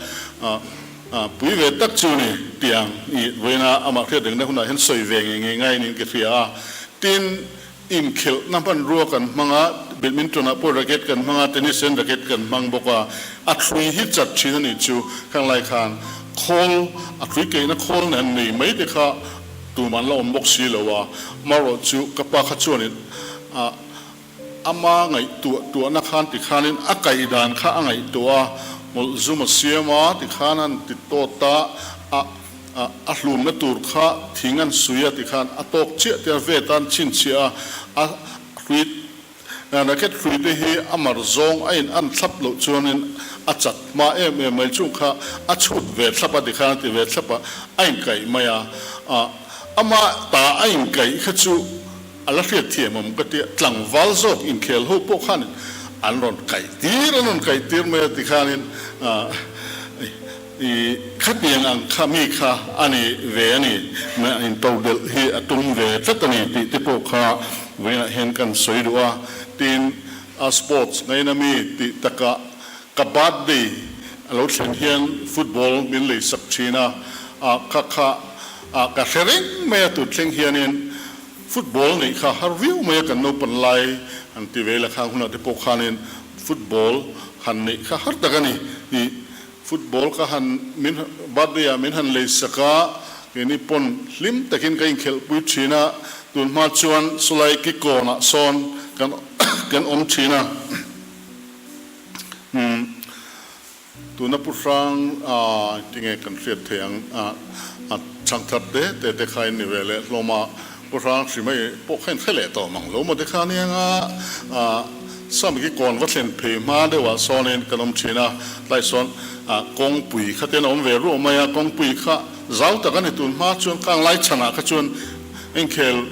[SPEAKER 3] Pui ve tak chu ni tiang i vawiina amah hriat rengna hunah hian sawi ve ngei ngei ngai niin ka hria a. Tin, inkhelhna hmanrua kan hmang a, badminton ah pawh racket kan hmang a, tennis hian racket kan hmang bawk a. A thlui hi chat thin a nih chu khang lai khan khawl, a thlui keihna khawl nen nei mai te kha tum an la awm bawk si lo a. Amaherawh chu ka pa kha chuanin a Ama ngaihtuah tuahna khan tikhanin a kaih dan kha a ngaihtuah a, hmawlh zum a siam a, tikhan an ti tawt a, a a hlumna tur kha thing an sui a tikhan a tawk chiah te a vet a an chhinchhiah a, a hlui racket hlui te hi a mar zawng a in an thlap loh chuanin a chat hma em em mai chung kha a chhut ve thlap a tikhan a ti ve thlap a, a inkaih mai a, a ama ta a inkaih kha chu. A la hriat thiam awm ka tia, tlangval zawk inkhel ho pawh khanin an rawn kaih tir, an rawn kaih tir mai a ti khanin i khatiang ang kha mi kha a ni ve a ni, into belh hi a tum ve tlat a ni tih te pawh kha vawiinah hian kan sawi duh a. Tin, a sports ngaina mi tih takah ka birthday a lo thlen hian football min leisak thin a, kha kha ka hre reng mai a tut thleng hianin Football neih kha har viau mai a kan naupan lai han ti ve la khang hunah te pawh khanin football han neih kha har tak a ni. Ih football ka han min birthday ah min han lei sak a, keini pawn hlim takin ka inkhelh pui thin a, tun hma chuan sawlai kikawn ah sawn kan kan awm thin a. Umm. Tuna Pu Hrang tinge kan hriat thei ang a, Chhangthar te te te kha in ni ve leh hlawm a, Pu Hrang hri mai pawh kha in hre leh tawh mang lo maw te kha nia nga Sam ki kawn va thlen phei hma deuhah sawnin kan awm thin a, tlai sawn kawngpui kha ten a awm ve ruah mai a, kawngpui kha zau tak a ni tun hma chuan kang lai chhanah kha chuan inkhel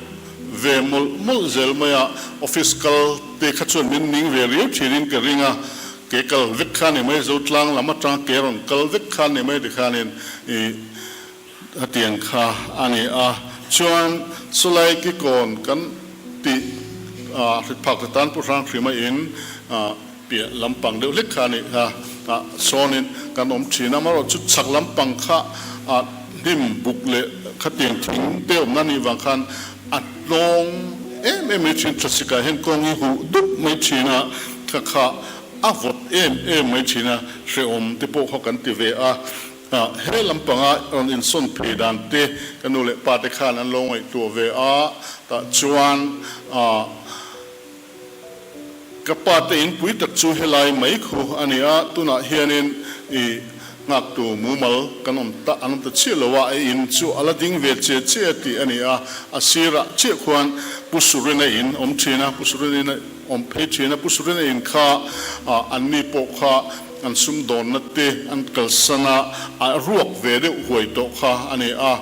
[SPEAKER 3] ve mawlh mawlh zel mai a, office kal te kha chuan min ning ve riau thinin ka ring a, ke kal vek kha ni mai, Zotlang lam atanga ke rawn kal vek kha ni mai tikhanin ih Hetiang kha a ni a, chuan chulai kikawn kan tih hrit phak te tan Pu Hranghrima in piah lampang deuh hlek kha a nih kha sawnin kan awm thin a, amaherawh chu chhak lampang kha hnim buk leh khatiang thing te awmna nih vang khan a tlawng em em mai thin, thlasik ah hian kawng hi huh dup mai thin a, kha kha a vawt em em mai thin a, hrehawm te pawh kha kan ti ve a. He lampanga rawn insawn phei dan te ka nu leh pa te khan an lo ngaihtuah ve a, tah chuan ka pa te inpui tak chu helai mai khu a ni a, tunah hianin i nghaktu mumal kan awm ta an awm ta chiah lo a, a in chu a la ding ve che che tih a ni a, a sirah chiah khuan Pu Surina in awm thin a, Pu Surina in awm phei thin a, Pu Surina in kha anni pawh kha An sumdawnna te an kalsan a, a ruak ve deuh huai tawh kha a ni a.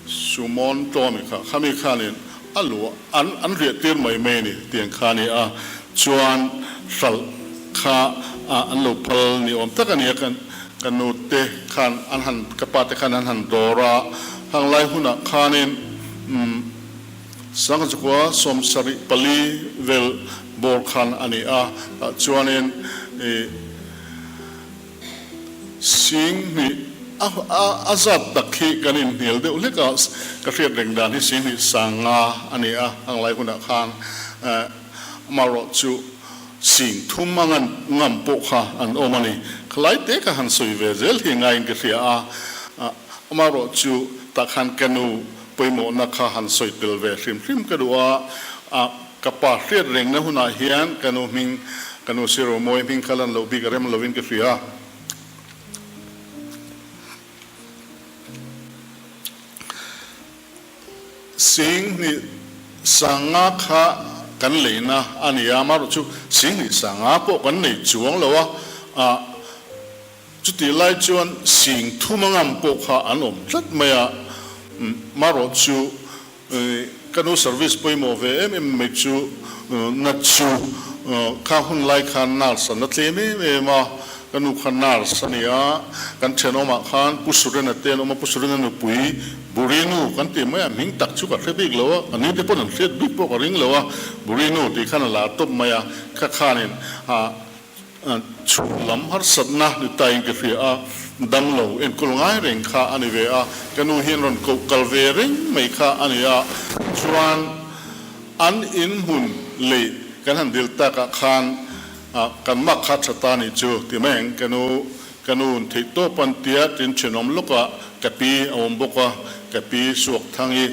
[SPEAKER 3] Sumon Tawmi kha khami khanin a luah an an riah tir mai mai a ni tiang kha a ni a. Chuan hralh kha an lo phal ni awm tak a ni a, kan ka nu te khan an han ka pa te khan an han dawr a, hang lai hunah khanin umm Sangzukua 74 vel bawr khan a ni a, tah chuanin i 2000 a zat tak hi kan inhnial deuh hlek a, ka hriat reng dan hi 2005 a ni a, hang lai hunah khan amaherawh chu 3000 a ngan ngam pawh kha an awm a ni. Khalai te ka han sawi ve zel hi ngaiin ka hria a, amaherawh chu tah khan ka nu Pawimawhna kha han sawi tel ve hrim hrim ka duh a, a ka pa hriat rengna hunah hian ka nu hming, ka nu Sir Mawi hming kha lan loh bik a rem lovin ka hria. 2005 kha kan leina a ni a, amaherawhchu chu 2005 pawh kan nei chuang lo a, a. Chutih lai chuan 3000 a ngam pawh kha an awm tlat mai a, marawh chu ka nu service pawimawh ve em em mai chu na chu kha hun lai khan nurse an la tlem em em a, ka nu kha nurse a ni a, kan thenawmah khan Pu Surena te an awm a, Pu Surena nupui Burinu kan tih mai a, hming tak chu ka hre bik lo a, ka ni te pawn an hriat bik pawh ka ring lo a, Burinu tih khan a la tawp mai a, kha khanin Chhun lam harsatna ni tain ka hria a, damlo enkawl ngai reng kha a ni ve a, ka nu hian rawn koh kal ve reng mai kha a ni a, chuan an in hmun lei kan han dil takah khan kan mak kha tha ta nih chu ti mai ang, ka nu ka nu theih tawp an tia tin thenawm lawkah ka pi a awm bawk a, ka pi Suakthangi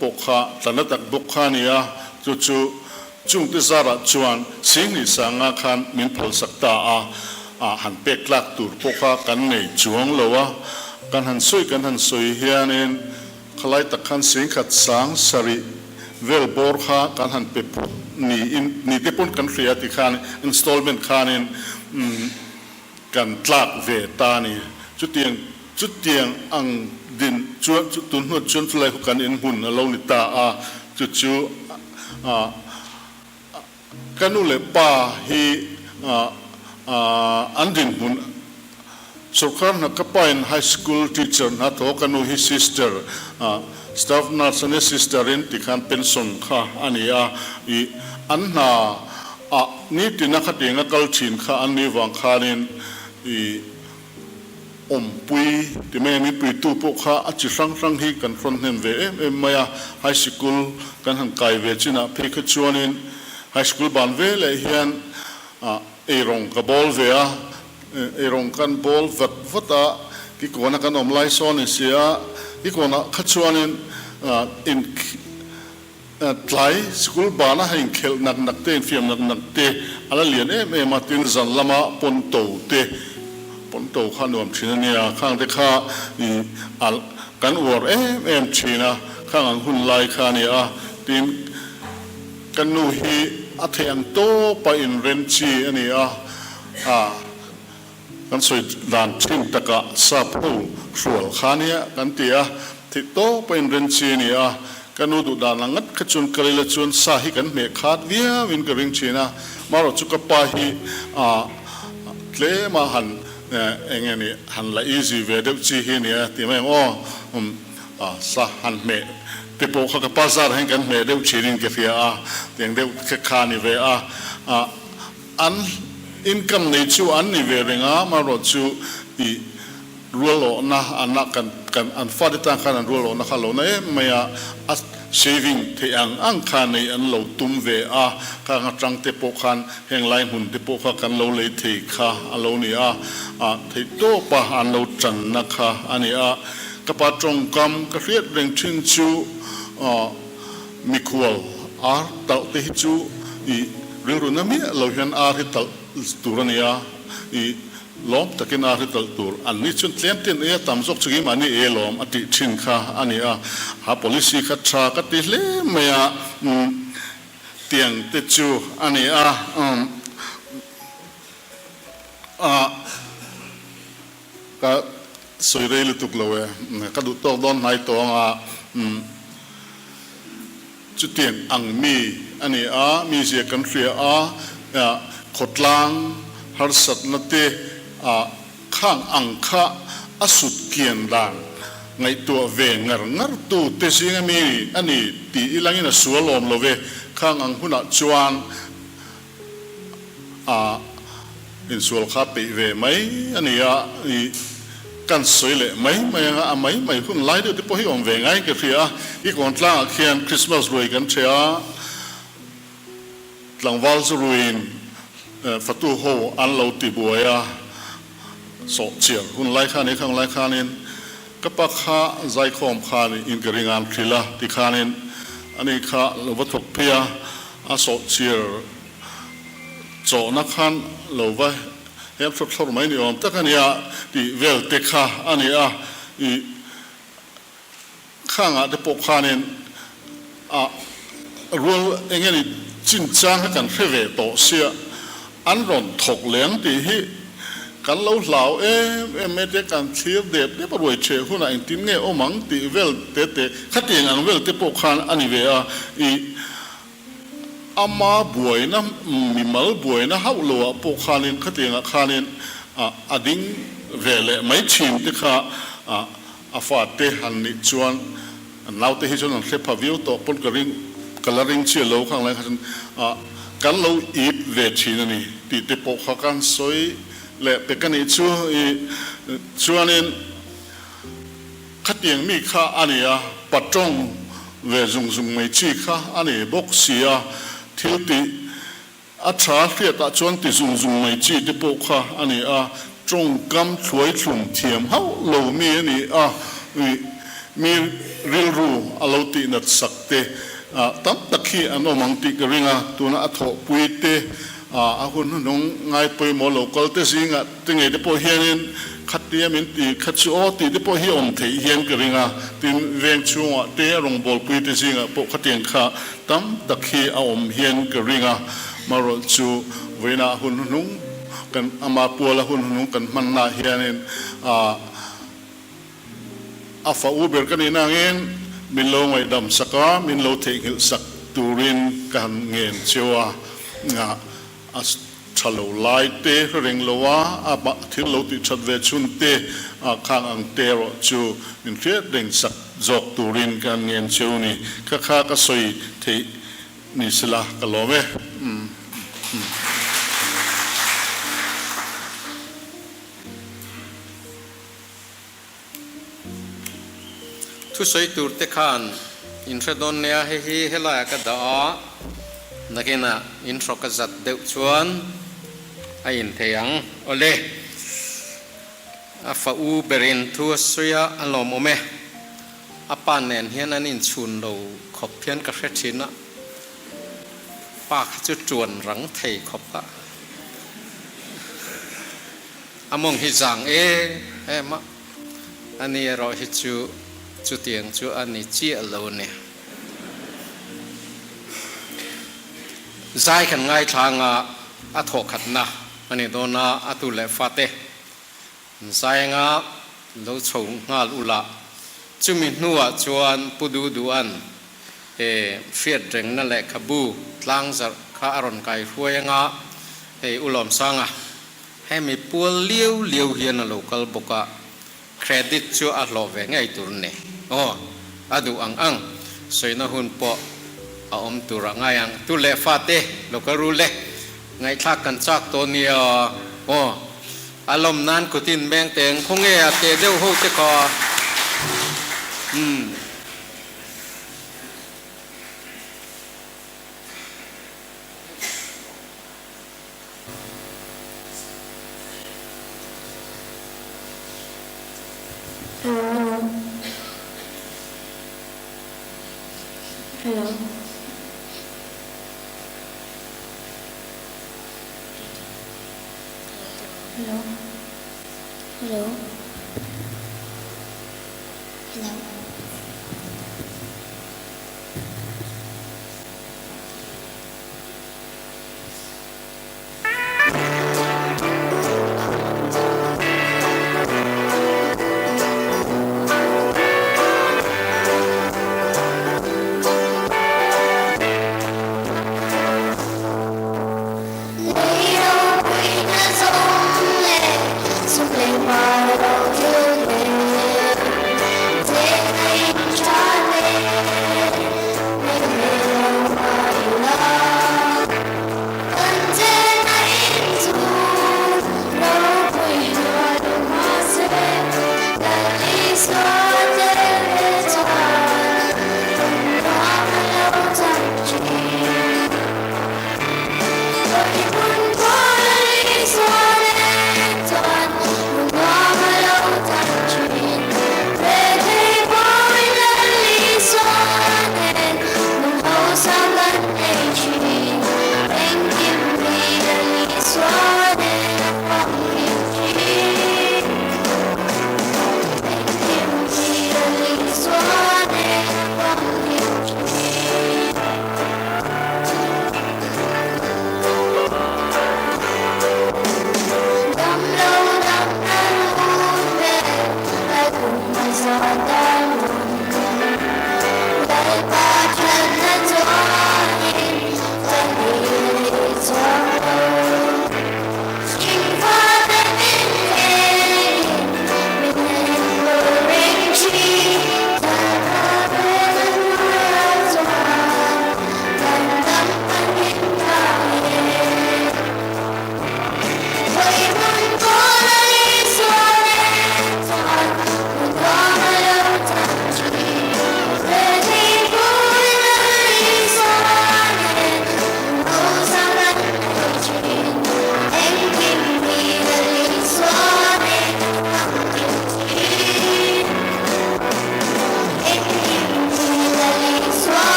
[SPEAKER 3] pawh kha tla na tak bawk kha a ni a, chu chu Chungte zarah chuan 2005 khan min phalsak ta a, a han pek tlak tur pawh kha kan nei chuang lo a, kan han sawi kan han sawi hianin khalai tak khan 1007 vel bawr kha kan han pe phawt niin ni te pawn kan hria ti khan installment khanin kan tlak ve ta a ni. Chutiang chutiang ang din chuan tun hnuah chuan chulai khu kan inhmun a lo ni ta a, chu chu ka nu leh pa hi an dinhmun sorkar hna ka pa in high school teacher hna thaw ka nu hi sister staff nurse ania sister in tikhan pension kha a ni a, ih an hna ah nitin a khatiang a kal thin kha an ni vang khanin ih awmpui ti mai a mipuitu pawh kha a chi hrang hrang hi kan hrawn hnem ve em em mai a, high sikul kan han kai ve chinah phei kha chuanin high school ban ve leh hian eirawng ka bawl ve a, eirawng kan bawl vat vat a, kikawn a kan awm lai sawn a ni si a, kikawnah kha chuanin in Tlai sikul bana ha inkhelh nak nak te, infiam nak nak te a la lian em em a, tin zan lama pawnto te, pawnto kha nuam thin a nia, khang te kha i a Kan uar em em thin a, khang ang hun lai kha a ni a, tin ka nu hi a theih ang tawpa inren chi a ni a, a kan sawi dan thin takah sap ho hrual kha nia kan ti a, theih tawpa inren chi a ni a, ka nu duh dan ang ngat kha chuan kal ila chuan sa hi kan hmeh khat viau in ka ring thin a, marawh chu ka pa hi a tlema han Eng nge ni han la easy ve deuh chi hi nia ti mai ang aw. Um sa han hmeh te pawh kha ka pa zar hian kan hmeh deuh thin in ka hria a, tiang deuh kha kha ni ve a. An income nei chu an ni ve reng a, amaherawh chu i rual awhna an a kan kan an fate tan khan an rual awhna kha a lo na em mai a, a saving theih ang ang kha nei an lo tum ve a, khang atang te pawh khan Heng lai hmun te pawh kha kan lo lei thei kha a lo ni a, ah theih tawp a an lo tanna kha a ni a. Ka pa tawngkam ka hriat reng thin chu ah mikhual ar talh te hi chu ih rilru na miah lo hian ar hi talh tur a ni a, ih lawm takin ar hi talh tur an ni chuan tlem ten ei a tam zawk chu keimahni ei alawm a tih thin kha a ni a. Ha policy kha tha ka ti hle mai a, umm. Tiang te chu a ni a, a ka sawi rei lutuk lo e, ka duh tawk dawn hnai tawng a, chutiang ang mi a ni a, mi zia kan hria a, khawtlang harsatna te a Khang ang kha a sut kian dan ngaihtuah ve ngar ngar tu te zinga mi a ni tih i langin a sual awm lo ve. Khang ang hunah chuan a insual kha peih ve mai a ni a, i kan sawi leh mai mai anga a mai mai hun lai deuh te pawh hi awm ve ngaiin ka hria a. I kawntlangah khian Christmas ruai kan ṭheh a. Tlangval chu ruiin fatu ho an lo ti buai a, sawhchiar hun lai khan i khang lai khanin ka pa kha zaikhawm khan in ka ring an hrilh a ti khanin ani kha lo va thawk phei a, a sawhchiar chawhna khan lo va hem thlawr thlawr mai ni awm tak a nia tih vel te kha a ni a, i Khangah te pawh khanin a rual eng nge ni chinchang kha kan hre ve tawh sia, an rawn thawk leng tih hi kan lo hlau em em mai te, kan thlir dep dep a ruai chhe hunah engtin nge awm ang tih vel te te khatiang ang vel te pawh khan a ni ve a, i ama buaina mimal buaina hauh loah pawh khanin khatiangah khanin a ding ve leh mai thin te kha a A fate han nih chuan an naute hi chuan an hre pha viau tawh pawn ka ring, ka la ring chiah lo khang lai kha chuan ah kan lo ip ve thin a ni tih te pawh kha kan sawi leh pek a nih chu i chuanin khatiang mi kha a ni a, patawng ve zung zung mai chi kha a ni bawk si a, thil tih A tha hriatah chuan ti zung zung mai chi te pawh kha a ni a, tawngkam thluaithlum thiam hauh lo mi a ni a, mi rilru a lo tihnat sak te tam tak hi an awm ang tih ka ring a, tuna a thawhpui te a hun hnuhnung ngai pawimawh lo kal te zingah te ngei te pawh hianin khatia min ti kha chu aw tih te pawh hi awm theih hian ka ring a, tin veng chhungah te rawngbawlpui te zingah pawh khatiang kha Tam tak hi a awm hian ka ring a, marawh chu vawiinah hun hnuhnung kan ama puala hun hnuhnung kan hmannaah hianin a fa u ber ka nih nangin min lo ngaihdam sak a, min lo theihnghilh sak turin ka han ngen cheu a. A tha lo lai te hre reng lo a, a thil lo tih that ve chhun te a khang ang te erawh chu min hriat reng sak zawk turin ka ngen cheu ni. Kha kha ka sawi theih ni sela ka lawm e.
[SPEAKER 1] Thusawi tur te khan in hre dawn nia, hei hi helaiah ka dah a, nakinah in hrawk a zat deuh chuan a in thei ang. Awle, a fa u berin thu a sawi a, a lawmawm e. A pa nen hian an inchhun lo khawp hian ka hre thin a, pa kha chu tuan rang thei khawp a. A mawng hi zang em em a, ani erawh hi chu. Chutiang chu a ni chiah lo a ni. Zai kan ngaithla anga a thawhkhatna a ni dawn a, a tu leh fate zai anga lo chho nghal ula. Chumi hnuah chuan Pu Dudua'n he hriatrengna lehkhabu tlangzarh kha a rawn kai hruai anga hei U Lawmsanga hemi pual liau liau hian a lo kal bawk a, Credit chu a hlawh ve ngei tur a ni. Aw, a duh ang ang sawina hun pawh a awm tur a ngai ang. Tu leh fate lo kal ru le, ngaihthlak kan chak tawh nia. Aw, a lawm nan kutin meng teng khawnge a teh deuh ho te kha. Umm.
[SPEAKER 4] Hello. Hello. Hello. Hello. Hello.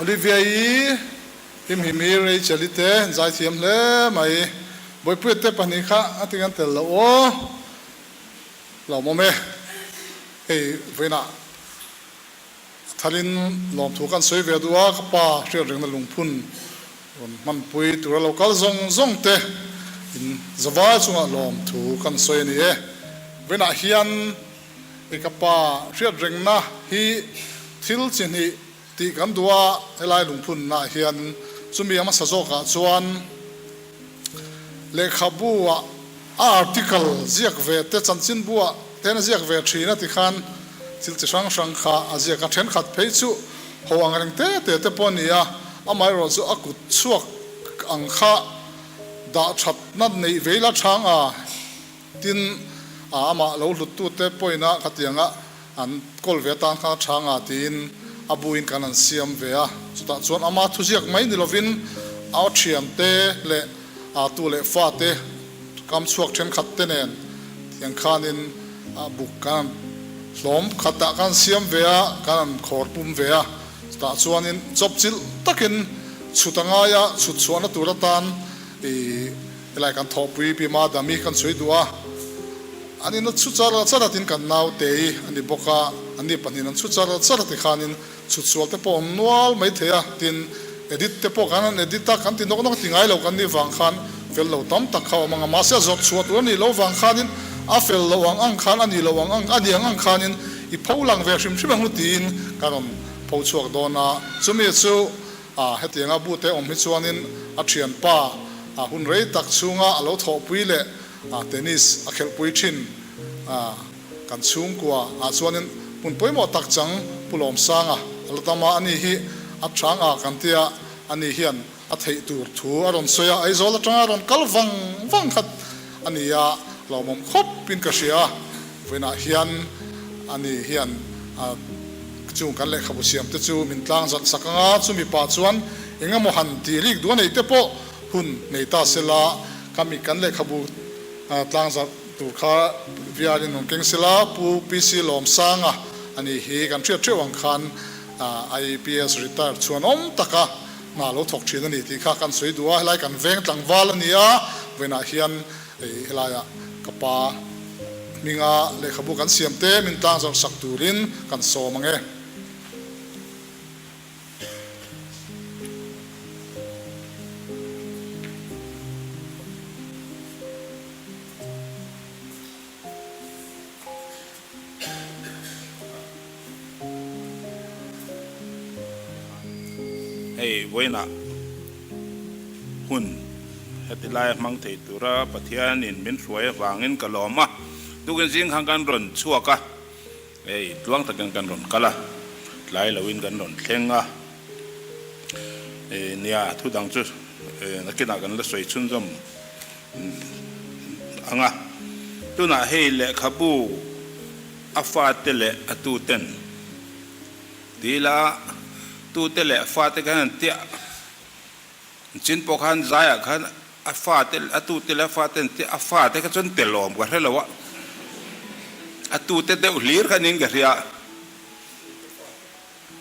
[SPEAKER 5] Olivia-i, Himhimi, Rachel-i te an zaithiam hle mai. Bawipuia te pahnih kha a ti ngan tel lo aw. Lawmawm e. Hei vawiinah a tharin lawmthu kan sawi ve duh a, ka pa hriat rengna lungphun rawn hmanpui tura lo kal zawng zawng te in zavai chungah lawmthu kan sawi a ni e. Vawiinah hian I ka pa hriat rengna hi thil chi hnih tih kan duh a, helai lungphunnaah hian chumi a hmasa zawkah chuan lehkhabu ah a article ziak ve te chanchinbu ah ten a ziak ve thin a tikhan thil chi hrang hrang kha a ziak a, thenkhat phei chu ho ang reng te te te pawh a ni a, amaherawh chu a kut chhuak ang kha dah thatna neih ve ila chang a. Tin, a amah lo hluttute pawina khatianga an kawl ve atan khan a tha nga tiin a buin kan han siam ve a. Chutah chuan ama thuziak mai ni lovin a thiante leh a tu leh fate kam chhuak thenkhat te nen tiang khanin a buk kan han hlawm khatah kan han siam ve a, kan han khawr pum ve a. Chutah chuanin chawpchilh takin chhut a ngai a, chhut chhuahna tur atan i Helai kan thawhpui Pi Madam-i kan sawi duh a, an in a chhu char char a tin kan naute-i a ni bawk a, anni pahnihin an chhu char char a tikhanin chhut sual te pawh awm nual mai thei a, tin edit te pawh kan han edit a, kan ti nawk nawk a ti ngai lo kan nih vang khan fel lo tam tak kha a awm ang a, mahse a zawrh chhuah tur a nih loh vang khanin a fel lo ang ang khan a nih loh ang ang a nih ang ang khanin i pho lang ve hrim hrim ang hu tiin kan rawn pho chhuak dawn a, chumi chu A, hetianga bute awm hi chuanin a thianpa a hun rei tak chhunga a lo thawhpui leh a tennis a khelhpui thin a, kan chhungkua ah chuanin hmun pawimawh tak chang Pu Lawmsanga a la tam a, ani hi a chang a kan tia, ani hian a theih tur thu a rawn sawi a, Aizawl atanga a rawn kal vang vang khat a ni a, lawmawm khawpin ka hria a, vawiinah hian ani hian a. Chung kan lehkhabu siam te chu min tlang zalh sak ang a, chumi pah chuan eng emaw han tih rik duh a nei te pawh hun nei ta se la, ka mi kan lehkhabu tlang zalh tur kha vialin rawn keng se la, Pu PC Lawmsanga a nih hi kan hriat theuh ang khan IPS retired chhuan awm taka hna lo thawk thin a ni tih kha kan sawi duh a, helai kan veng tlangval a ni a, vawiinah hian Hei helaiah ka pa hminga lehkhabu kan siam te min tlang zawrh sak turin kan sawm ang e.
[SPEAKER 6] Hei vawiinah hun heti laia hmang thei tura Pathianin min hruai avangin ka lawm a, tukin zing khan kan rawn chhuak a, hei tluang takin kan rawn kal a, tlai loin kan rawn thleng a, nia thu dang chu nakinah kan la sawi chhunzawm ang a, tunah hei lehkhabu a fate leh a tuten tila tute leh fate khan an tiah chin pawh khan zaiah khan a fate a tute leh a fate an tiah a fate kha chuan telawm ka hre lo a, a tute deuh hlir kha niin ka hria.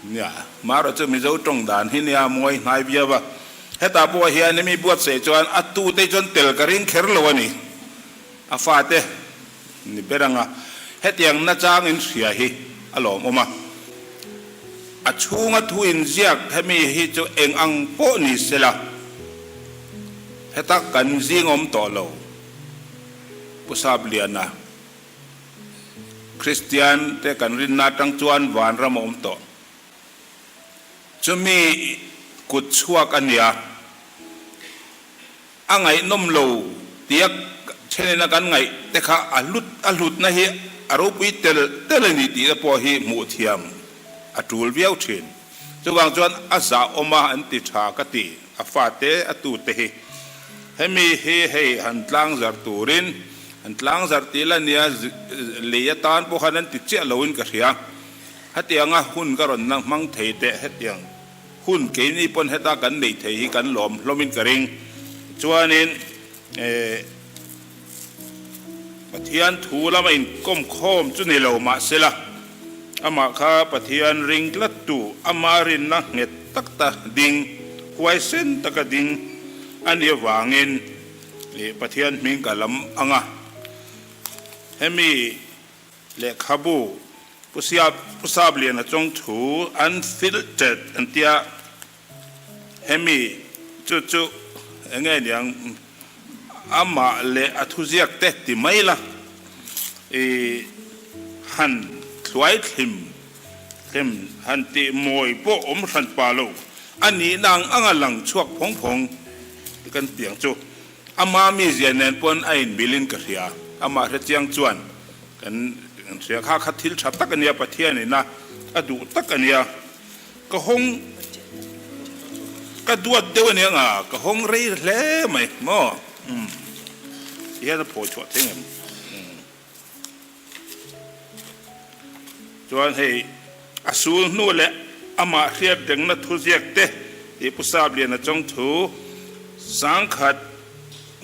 [SPEAKER 6] Nia, Mara chu Mizo tawng dan hi nia mawi hnai viau a. Hetah pawh hian mi buatsaih chuan a tute chuan tel ka ring kher lo a ni. A fate ni ber anga hetiang nachang in hria hi a lawmawm a. A chhunga thu inziak hemi hi chu eng ang pawh ni sela heta kan zing awm tawh lo. Pu Sapliana. Kristian te kan rinna atang chuan vanram a awm tawh. Chumi kut chhuak a nia, a ngaihnawm lo tia thenin a kan ngaih te kha a hlut a hlutna hi a ropui tel tel a ni tih te pawh hi hmuh thiam a tul viau thin. Chuvang chuan a zahawm a an ti tha ka ti, a fate a tute hi. Hemi hi hei han tlangzar turin an tlangzar tih la nia lei atan pawh khan an ti chiah loin ka hria. Hetianga hun ka rawn na hmang thei teh hetiang hun keini pawn heta kan nei thei hi kan lawm hlawmin ka ring. Chuanin eh Pathian thu lama inkawm khawm chu ni lo mahsela amah kha Pathian ring tlattu ama rinna nghet tak. tak ta ding, huaisen taka ding a nih avangin Pathian hming ka lam ang a. Hemi lehkhabu Pu Siap Pu Sapliana chawngthu unfiltered an tia, hemi chu chu enge niang amah leh a thuziak te ti mai la i han thluai thlim thlim han tih mawi pawh awm hran pa lo a nihna ang anga lang chhuak phawng phawng kan tiang chu ama mizia nen pawn a inmilin ka hria amah hrechiang chuan kan hria kha kha thil tha tak ania Pathian ina a duh tak ania. Ka hawng ka duat deuh ania nga ka hawng rei hle mai maw umm ti hian a phawi chhuah thei ngem umm chuan hei a sul hnu leh amah hriat rengna thu ziak te tih Pu Sapliana chawngthu sangkhat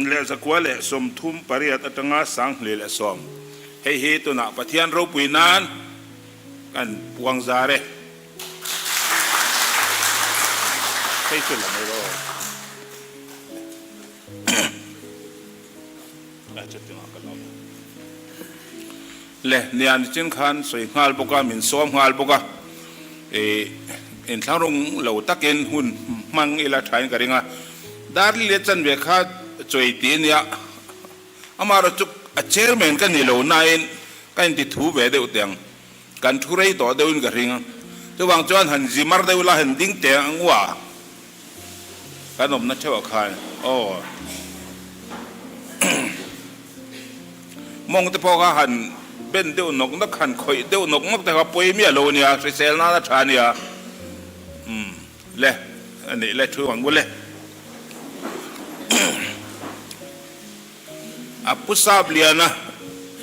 [SPEAKER 6] leh zakua leh 38 atanga 2010 hei hi tunah Pathian ropui nan kan puang zar e. Hei chu la mai rawh. A chutinga ka lawm. Le nia ni chin khan sawi nghal bawk a, min sawm nghal bawk a. E inthlahrung lo takin hun hmang ila thain ka ring a. Darli leh chanve kha chawi ti ania. Amaherawhchu chu a chairman ka ni lo nain ka inti thu ve deuh teh ang. Kan thu rei tawh deuhin ka hring. Chuvang chuan han zi mar deuh la han ding teh ang ua. Kan awmna theuh ah khan aw mawng te pawh kha han ben deuh nawk nawk han khawih deuh nawk nawk te kha pawi miah lo ania hrisel nan a tha ania. Umm le anih le thu ang u le. A pu Sapliana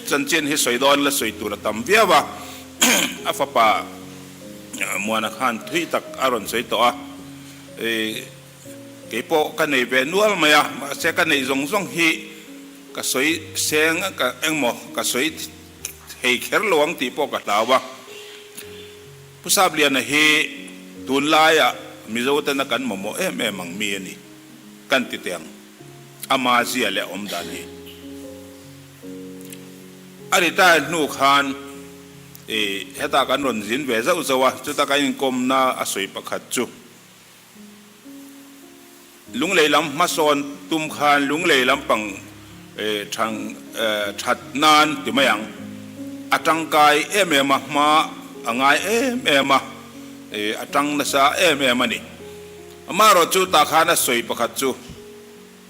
[SPEAKER 6] chanchin hi sawi dawn la sawi tur a tam viau a, a fapa Muana khan thui tak a rawn sawi tawh a, kei pawh ka nei ve nual mai a, mahse ka neih zawng zawng hi ka sawi seng ka engmaw ka sawi thei kher lo ang tih pawh ka hlau a. Pu Sapliana hi tunlaiah Mizo tena kan mamawh em em ang mi a ni kan ti teh ang. Ama zia leh awm dan hi. A retire hnu khan i heta kan rawn zin ve zauh zauh a, chuta kan inkawmna a sawi pakhat chu Lunglei lam hmasawn tum khan Lunglei lampang thang that nan ti mai ang, a tangkai em em a, hma a ngai em em a, a tang nasa em em a ni. Amaherawh chu tah khan a sawi pakhat chu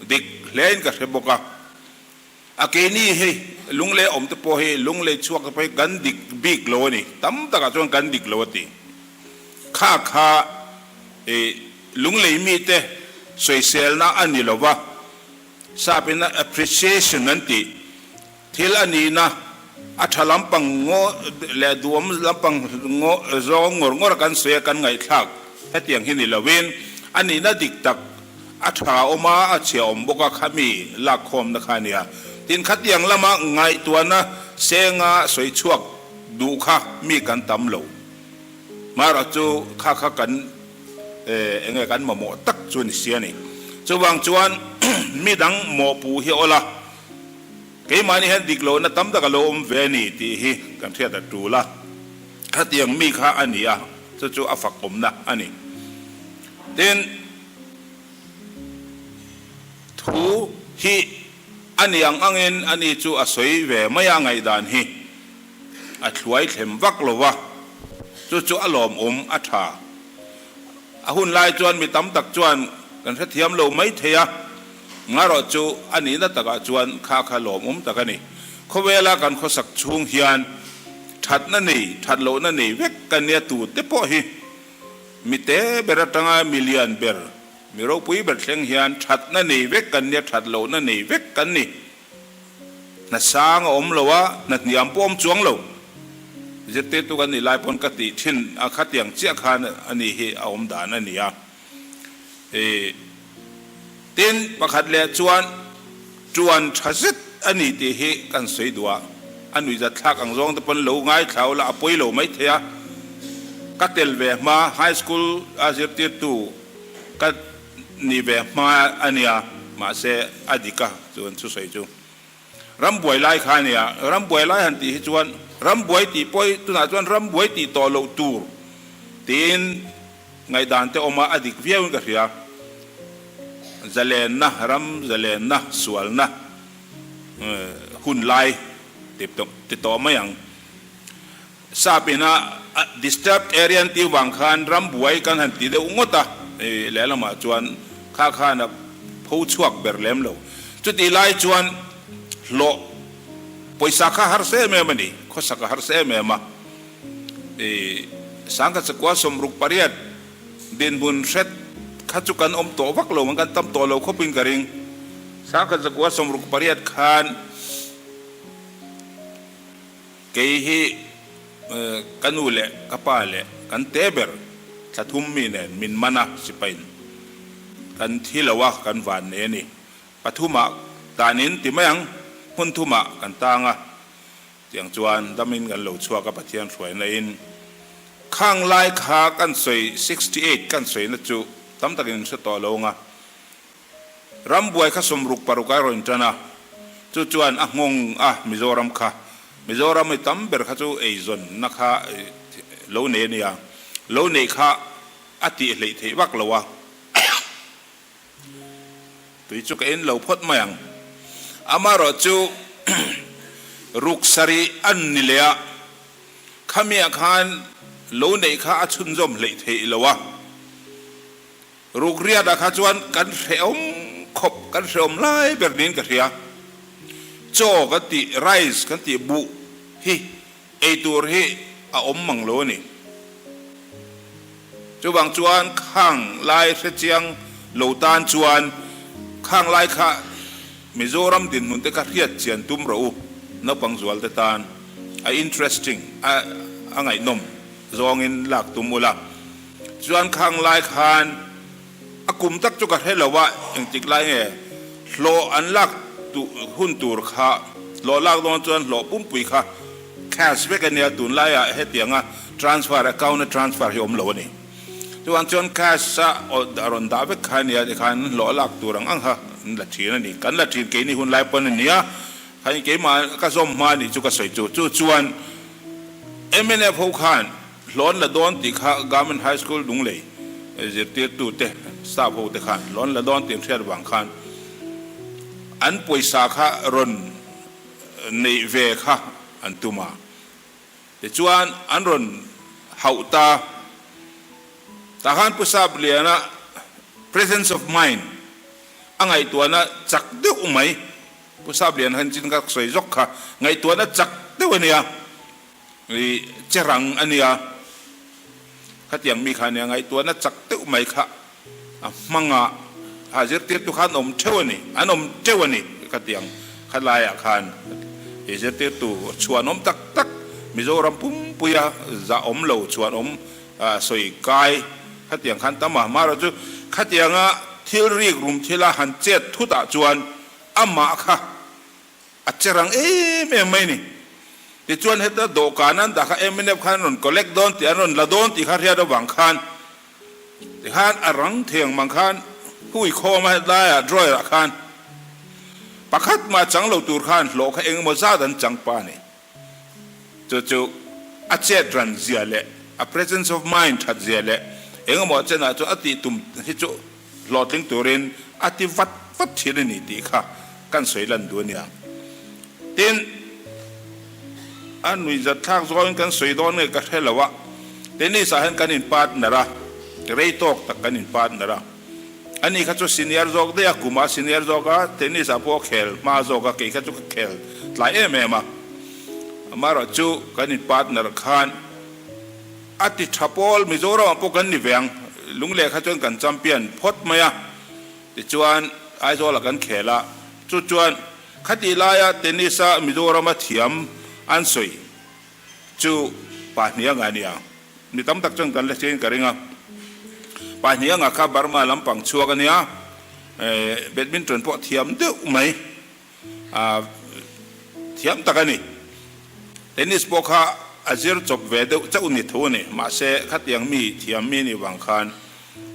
[SPEAKER 6] dik hlein ka hre bawk a, a keini hei lunglei awm te pawh hi lunglei chhuak te pawh hi kan dik bik lo a ni, tam takah chuan kan dik lo a ti. Kha kha i lunglei mite sawiselna a ni lo va, sapin appreciation an tih Thil a nihna a tha lampang ngaw leh duhawm lampang ngaw zawng ngawr ngawr a kan sawi a kan ngaihthlak hetiang hi ni lovin a nihna dik tak a tha awm a, a chhia awm bawk a khami lakkhawmna kha a nia. Tin, khatiang lama ngaihtuahna senga sawi chhuak duh kha mi kan tam lo. Marawh chu kha kha kan eng nge kan mamawh tak chu ni si a ni. Chuvang chuan mi dang mawhpuh hi awl a. Keimahni hian dik lohna tam tak a lo awm ve a ni tih hi kan hriat a tul a, khatiang mi kha a ni a, chu chu a fakawmna a ni. Tin, thu hi a ni ang angin a ni chu a sawi ve mai a, ngaihdan hi a thluai thlem vak lo va, chu chu a lawmawm a tha. A hun lai chuan mi tam tak chuan kan hrethiam lo mai thei a, Ngarawh chu a nihna takah chuan kha kha lawmawm tak a ni. Khawvela kan khawsak chhung hian thatna nei, that lohna nei vek ka nia tu te pawh hi mi te ber atanga mi lian ber, mi ropui ber thleng hian thatna nei vek kan nia, that lohna nei vek kan ni. Hna sang a awm lo a, hna hniam pawh awm chuang lo. Zirtirtu kan nih lai pawn ka tih thin a khatiang chiah khan a ni hi a awm dan a ni a. I Tin, pakhat leh chuan tuan tha zet a ni tih hi kan sawi duh a, a nuihzat thlak ang zawng te pawn lo ngaithla ula a pawi lo mai thei a. Ka tel ve hma high school a zirtirtu ka ni ve hma a nia, mahse a dik a chuan thusawi chu rambuai lai kha a nia. Rambuai lai han tih hi chuan rambuai tih pawh hi tunah chuan rambuai tih tawh loh tur tiin ngaihdan te awm a, a dik viau in ka hria. Zalenna, ram zalenna, sualna hun lai ti tawh mai ang. Sap ina disturbed area an tih vang khan ram buai kan han ti deuh ngawt a, lehlamah chuan kha khan a pho chhuak ber lem lo. Chutih lai chuan hlawh pawisa kha harsa em em a ni, khawsak a harsa em em a. Sangkhat sakua 68 dinhmun hret kha chu kan awm tawh vak lo ang, kan tam tawh lo khawpin ka ring. Sangkhat zakua 68 khan. Kei hi ka nu leh ka pa leh kan te ber thla thum mi nen min man a, sipain kan thi lo a, kan van nei a ni. Pathumah tanin ti mai ang, hmun thumah kan tang a, tiang chuan damin kan lo chhuak a Pathian hruaina in. Khang lai kha kan sawi 68 kan sawina chu tam takin in hre tawh lo ang a, Rambuai kha 66 a rawn tan a, chu chuan a nghawng a Mizoram kha. Mizoram i tam ber kha chu eizawnna kha lo nei a nia, lo neih kha a tih hleih theih vak lo a. Tui chu ka en lo phawt mai ang. Amaherawh chu ruk sarih an ni leh a, khamiah khan lo neih kha a chhunzawm hleih theih lo a. Rukriatah kha chuan kan hrehawm khawp, kan hrehawm lai ber niin ka hria. Chaw kan tih, rice kan tih buh hi ei tur hi a awm mang lo a ni. Chuvang chuan khang lai hrechiang lo tan chuan khang lai kha Mizoram dinhmun te kha hriat chian tum rawh u, naupang zual te tan a interesting, a ngaihnawm zawngin lak tum ula. Chuan khang lai khan a kum tak chu ka hre lo a, engtik lai nge hlawh an lak hun tur kha, hlawh lak dawn chuan hlawh pumpui kha cash vek a nia, tunlaiah hetianga transfer account a transfer hi awm lo a ni. Chuvang chuan cash a rawn dah vek kha a nia, tikhan hlawh lak tur ang ang kha an la thin a ni. Kan la thin keini hun lai pawn a nia, khan keimah ka zawm hma a nih chu ka sawi chu. Chu chuan mnf ho khan Hlawn la dawn tih kha Government High School Lunglei zirtirtute, staff ho te khan hlawn la dawn tih an hriat vang khan an pawisa kha rawn neih ve kha an tum a. Tichuan an rawn hauh ta. Tah khan Pu Sapliana presence of mind a ngaihtuahna chak deuh mai, Pu Sapliana khan chin ka sawi zawk kha, ngaihtuahna chak deuh a nia. I che rang a nia, khatiang mi kha nia ngaihtuahna chak deuh mai kha a hmang a, a zirtirtu kha an awm theuh a ni, an awm teuh a ni khatiang kha laiah khan i zirtirtu chhuanawm tak tak Mizoram pumpuia zahawm lo chhuanawm sawi kai khatiang khan tam a, amaherawhchu khatianga thil rik rum thila han chet thutah chuan amah kha A che rang em em mai ni. Tichuan heta dawhkan an dah kha mnf khan an rawn collect dawn tih an rawn la dawn tih kha hriat avang khan tikhan a rang thei ang mang khan hui khawm a hetlaiah drawer ah khan pakhat mah chang lo tur khan hlawh kha engemaw zat an chang pa ni. Chu chu a chet ran zia leh a presence of mind that zia leh engemaw chenah chuan a tih tum hi chu hlawhtling turin a ti vat vat thin a ni tih kha kan sawi lan duh a nia. Tin, a nuihzat thlak zawngin kan sawi dawn nge ka hre lo a, tennis ah hian kan in partner a, rei tawk tak kan in partner a. Ani kha chu senior zawk daih a, kum ah senior zawk a, tennis ah pawh a khel hma zawk a, kei kha chu ka khel tlai em em a. Amaherawh chu kan in partner khan A ti tha pawl, Mizoram ah pawh kan ni ve ang, Lungleh kha chuan kan champion phawt mai a, tichuan Aizawl ah kan khel a, chu chuan khatih laia tennis a Mizoram a thiam an sawi chu pahnih anga a nia, mi tam tak chuan kan la hriain ka ring a, pahnih anga kha Burma lampang chhuak a nia, badminton pawh thiam deuh mai. A thiam tak a ni. Tennis pawh kha a zir chawp ve deuh chauh ni tho a ni. Mahse, khatiang mi thiam mi nih vang khan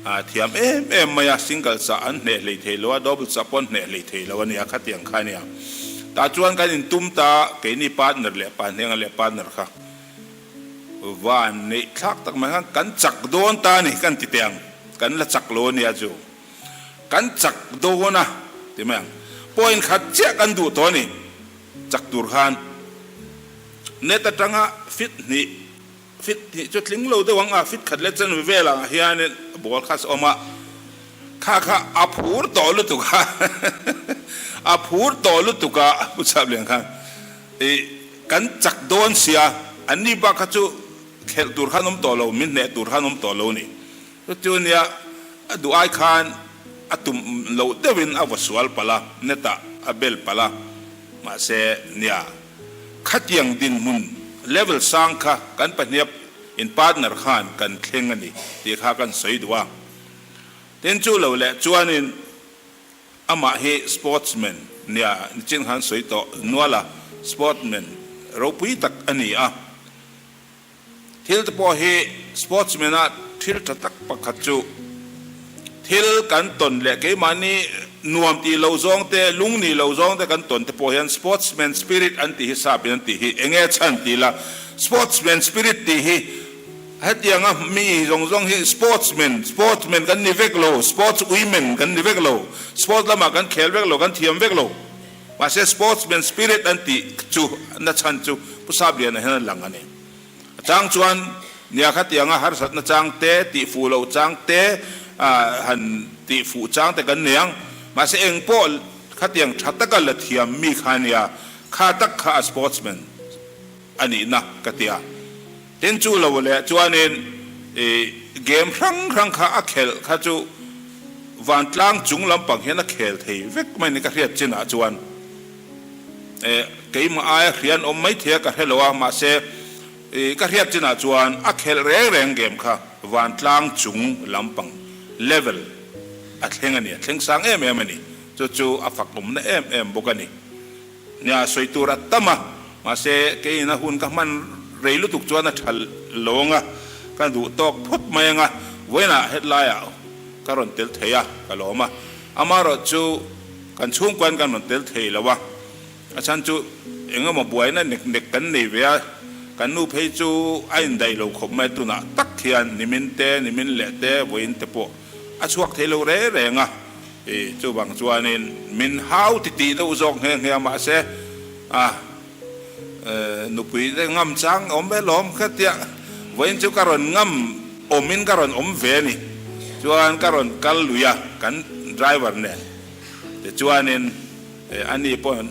[SPEAKER 6] a thiam em em mai a, singles ah an hneh hlei thei lo a, doubles ah pawh an hneh hlei thei lo a nia, khatiang kha a nia. Tah chuan kan intum ta, keini partner leh Pahnenga leh partner kha van neih thlak tak mai khan kan chak dawn ta a ni, kan ti teh ang, kan la chak lo a nia chu. Kan chak dawn a ti mai ang. Point khat chiah kan duh tawh a ni. Chak tur khan net atanga fit hnih fit hnih chu tling lo deuh ang a, fit khat leh chanve vel ang hianin ball kha a awm a, kha kha a phur tawh lutuk a, a phur tawh lutuk a Pu Chhaplian khan ih kan chak dawn sia, anni bak kha chu khelh tur khan awm tawh lo, min hneh tur khan awm tawh lo a ni. Chu nia a duh ai khan a tum loh deuhin a vaw sual palh a, net ah a bel palh a, mahse nia khatiang dinhmun level sang kha kan pahniap in partner khan kan thleng a ni tih kha kan sawi duh a. Tin chu lo leh chuanin amah hi sportsman nia nichin khan sawi tawh nual a, sportman ropui tak a ni a. Thil te pawh hi sportsman a thil tha tak pakhat chu thil kan tawn leh keimahni nuam tih lo zawng te, lung nih lo zawng te kan tawn te pawh hian sportsman spirit an tih hi sap in an tih hi enge chhan tih la sportsman spirit tih hi hetianga mi zawng zawng hi sportsman sportsman kan ni vek lo sports women kan ni vek lo sports lamah kan khel vek lo kan thiam vek lo. Mahse sportsman spirit an tih chu na chhan chu Pu Sapliana hian a lang a ni. A chang chuan nia khatianga harsatna chang te, tih fuh loh chang te, han tih fuh chang te kan nei ang. Mahse eng pawh khatiang tha taka la thiam mi kha nia, kha tak kha a sportsman a nihna ka ti a. Tin chu lo leh chuanin i game hrang hrang kha a khelh kha chu vantlang chung lampang hian a khel thei vek mai ni ka hriat chinah chuan e keimah aia hrian awm mai thei a ka hre lo a mahse i ka hriat chinah chuan a khelh reng reng game kha vantlang chung lampang level a thleng a ni a thleng sang em em a ni chu chu a fak awmna em em bawk a ni. Nia, sawi tur a tam a, mahse keiin a hun ka hman rei lutuk chuan a tha lo ang a, ka duh tawk phawt mai ang a, vawiinah hetlaiah ka rawn tel thei a, ka lawm a, amaherawh chu kan chhungkuain kan rawn tel thei lo a, a chhan chu eng emaw buaina nek nek kan nei ve a, kan nu phei chu a indaih lo khawp mai tunah tak hian nimin te, nimin leh te, vawiin te pawh a chhuak thei lo reng reng a. I chuvang chuanin min hau ti tih deuh zawk nghe nghe a, mahse a nupui te ngam chang awm ve lawm kha tia vawiin chu ka rawn ngam awmin ka rawn awm ve a ni. Chuan ka rawn kal lui a kan driver nen tichuanin ani pawh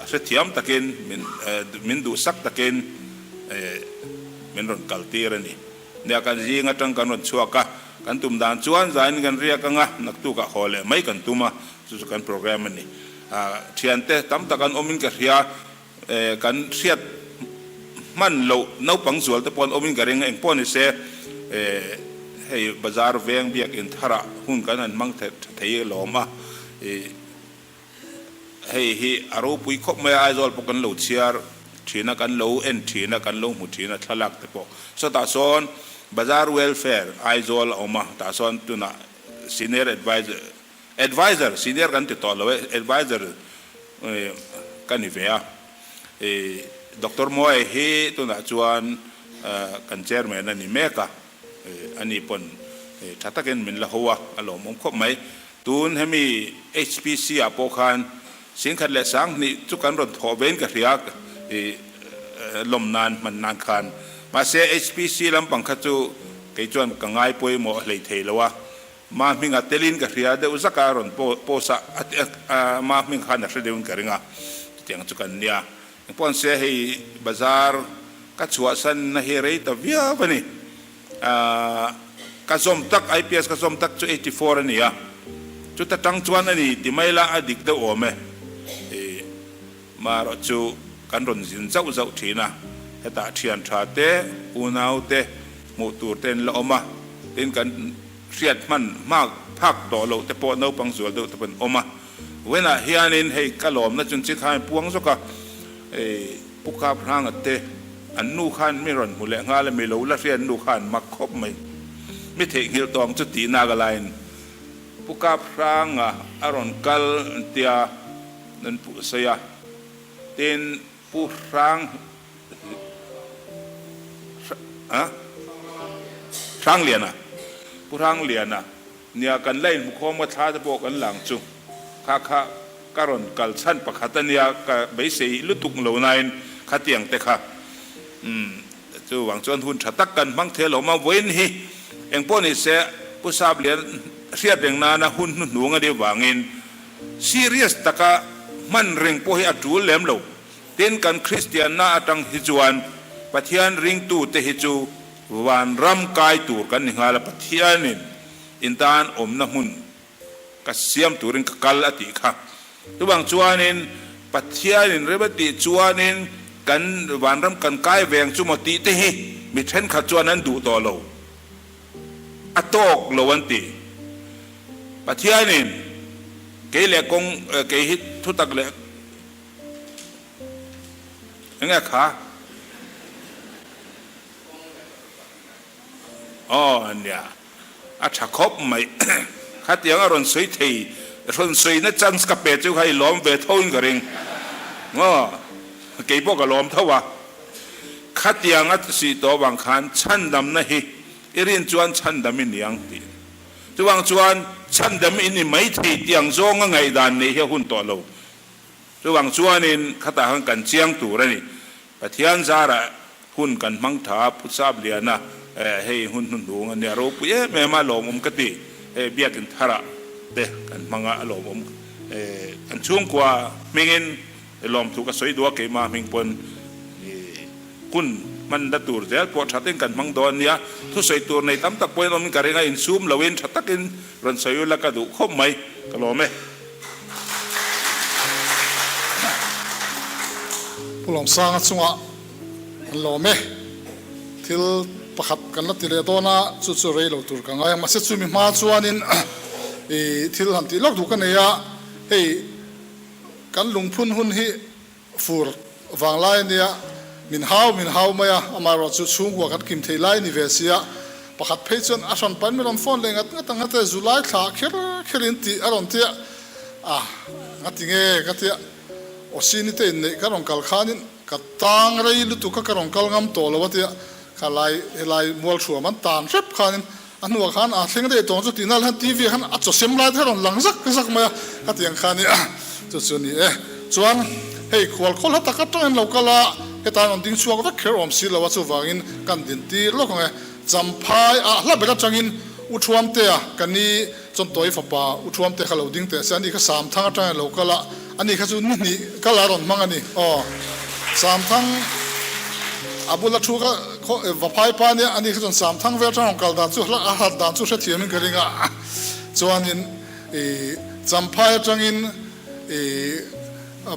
[SPEAKER 6] hrethiam takin min min duhsak takin min rawn kal tir a ni. Nia kan zing atang kan rawn chhuak a, kan tum dan chuan zain kan riak ang a, naktukah haw leh mai kan tum a, chu chu kan program a ni. Thiante tam tak an awmin ka hria, kan hriat hman loh naupang zual te pawh an awmin ka ring a, engpawh ni se hei bazar veng biakin tharah hun kan han hmang tha thei alawm a. Hei hi a ropui khawp mai a, Aizawl pawh kan lo chhiar thin a, kan lo en thin a, kan lo hmu thin a thlalak te pawh. Sawtah sawn Bazar Welfare Aizawl a awm a, tah sawn tunah Senior Adviser, Adviser, Senior kan ti tawh lo e, Adviser ka ni ve a. Doctor Mawia hi tunah chuan kan Chairman a ni mek a, ani pawn tha takin min la ho a, a lawmawm khawp mai. Tun hemi HPC ah pawh khan 10,000 leh 2000 chu kan rawn thawh vein ka hria i lawm nan hman nan khan. Mahse HPC lampang kha chu kei chuan ka ngai pawimawh hlei thei lo a, ma hminga telin ka hria deuh zak a rawn post a, ma hming khan a hre deuhin ka ring a, chutiang chu kan nia. Engpawh se hei bazar ka chhuahsan na hi rei ta viau a ni. Ka zawm tak, IPS ka zawm tak chu 84 a ni a, chuta tang chuan a ni ti mai la a dik deuh awm e. I marawh chu kan rawn zin zauh zauh thin a, hetah thian tha te, unau te hmuh tur te an la awm a, tin kan hriat hman hmak phak tawh loh te pawh naupang zual deuh te pawh an awm a. Vawiinah hianin hei ka lawmna chun chi kha a puang zawk a, i Pu Kap Hranga te. An nu khan mi rawn hmu leh nghal a, mi lo la hriat nu khan mak khawp mai. Mi theihnghilh tawng chu tih nak a laiin Pu Kap Hranga a rawn kal tia an puh sawi a, tin Pu Hrang a Hrangliana Pu Hrangliana Nia, kan la inhmukhawm a thla te pawh kan lang chu. Kha kha ka rawn kal chhan pakhat a nia, ka beisei lutuk lo nain khatiang te kha. Umm, chuvang chuan hun tha tak kan hmang thei alawm a, vawiin hi engpawh ni se Pu Saplian hriat reng nana hun hnuhnung a nih vangin serious taka hman reng pawh hi a tul lem lo. Tin, kan Kristianna atang hi chuan Pathian ringtute hi chu Vanram kai tur kan ni nghal a, Pathianin in tan awmna hmun ka siam turin ka kal a tih kha. Chuvang chuanin Pathianin rem a tih chuanin kan vanram kan kai ve ang chu maw tih te hi mi thenkhat chuan an duh tawh lo, a tawk lo an ti. Pathianin kei leh kawng kei hi thutak leh Enge kha? Aw nia, a tha khawp mai. Khatiang a rawn sawi thei, rawn sawina chance ka pe chu kha i lawm ve tho in ka ring. Aw, kei pawh ka lawm tho a. Khatiang a sih tawh avang khan chhandamna hi i rin chuan chhandam i ni ang tih. Chuvang chuan chhandam i ni mai thei tiang zawnga ngaihdan neih hi a hun tawh lo. Chuvang chuanin khatah khan kan chiang tur a ni. Pathian zarah hun kan hmang tha a, Pu Sapliana hei hun hnuhnung a nia, ropui em em a lawmawm ka ti. Hei biakin tharah te kan hmang a, a lawmawm. Kan chhungkua hmingin lawmthu ka sawi duh a, keimah hming pawn hun hman la tur zel pawh tha takin kan hmang dawn a nia. Thusawi tur nei tam tak pawhin awmin ka ring a, insum loin tha takin rawn sawi ula ka duh khawp mai, ka lawm e.
[SPEAKER 5] Pu Lawmsanga chungah an lawm e. Thil pakhat kan la ti leh dawn a, chu chu rei lo tur ka ngai a. Mahse chumi hma chuanin i thil han tih lawk duh ka nei a, hei kan lungphun hun hi fur vanglai a nia, min hau min hau mai a, amaherawhchu chhungkua kan kim thei lai a ni ve sia, pakhat phei chuan a hran pain min rawn phone leh ngat ngat a, ngate July thla kher kher in tih a rawn tia, a ngati nge ka tia, Awsini te inneih ka rawn kal khanin ka tang rei lutuk a ka rawn kal ngam tawh lo a tia, kha lai helai mualthuam an tan hrep khanin a hnuah khan a thleng daih tawng chu tih nal hian TV ah khan a chaw sem lai te rawn lang zak zak mai a, ka ti ang kha nia chu chu a ni e. Chuan hei khual khaw hla tak atangin lo kal a, hetah an rawn ding chhuak vek kher awm si lo a, chuvangin kan din tir lawk ang e. Champhai ah hla ber atangin U Thuamtea ka ni Chawntawi fapa U Thuamtea kha lo ding teh se, ani kha Samthang atangin lo kal a, ani kha chu ni hnih kal a rawn hmang a ni. Aw Samthang a bula thu kha khaw va phai pa nia, ani kha chuan Samthang vel atang rawn kal dan chu a hlat dan chu hrethiamin ka ring a, chuanin ih Champhai atangin ih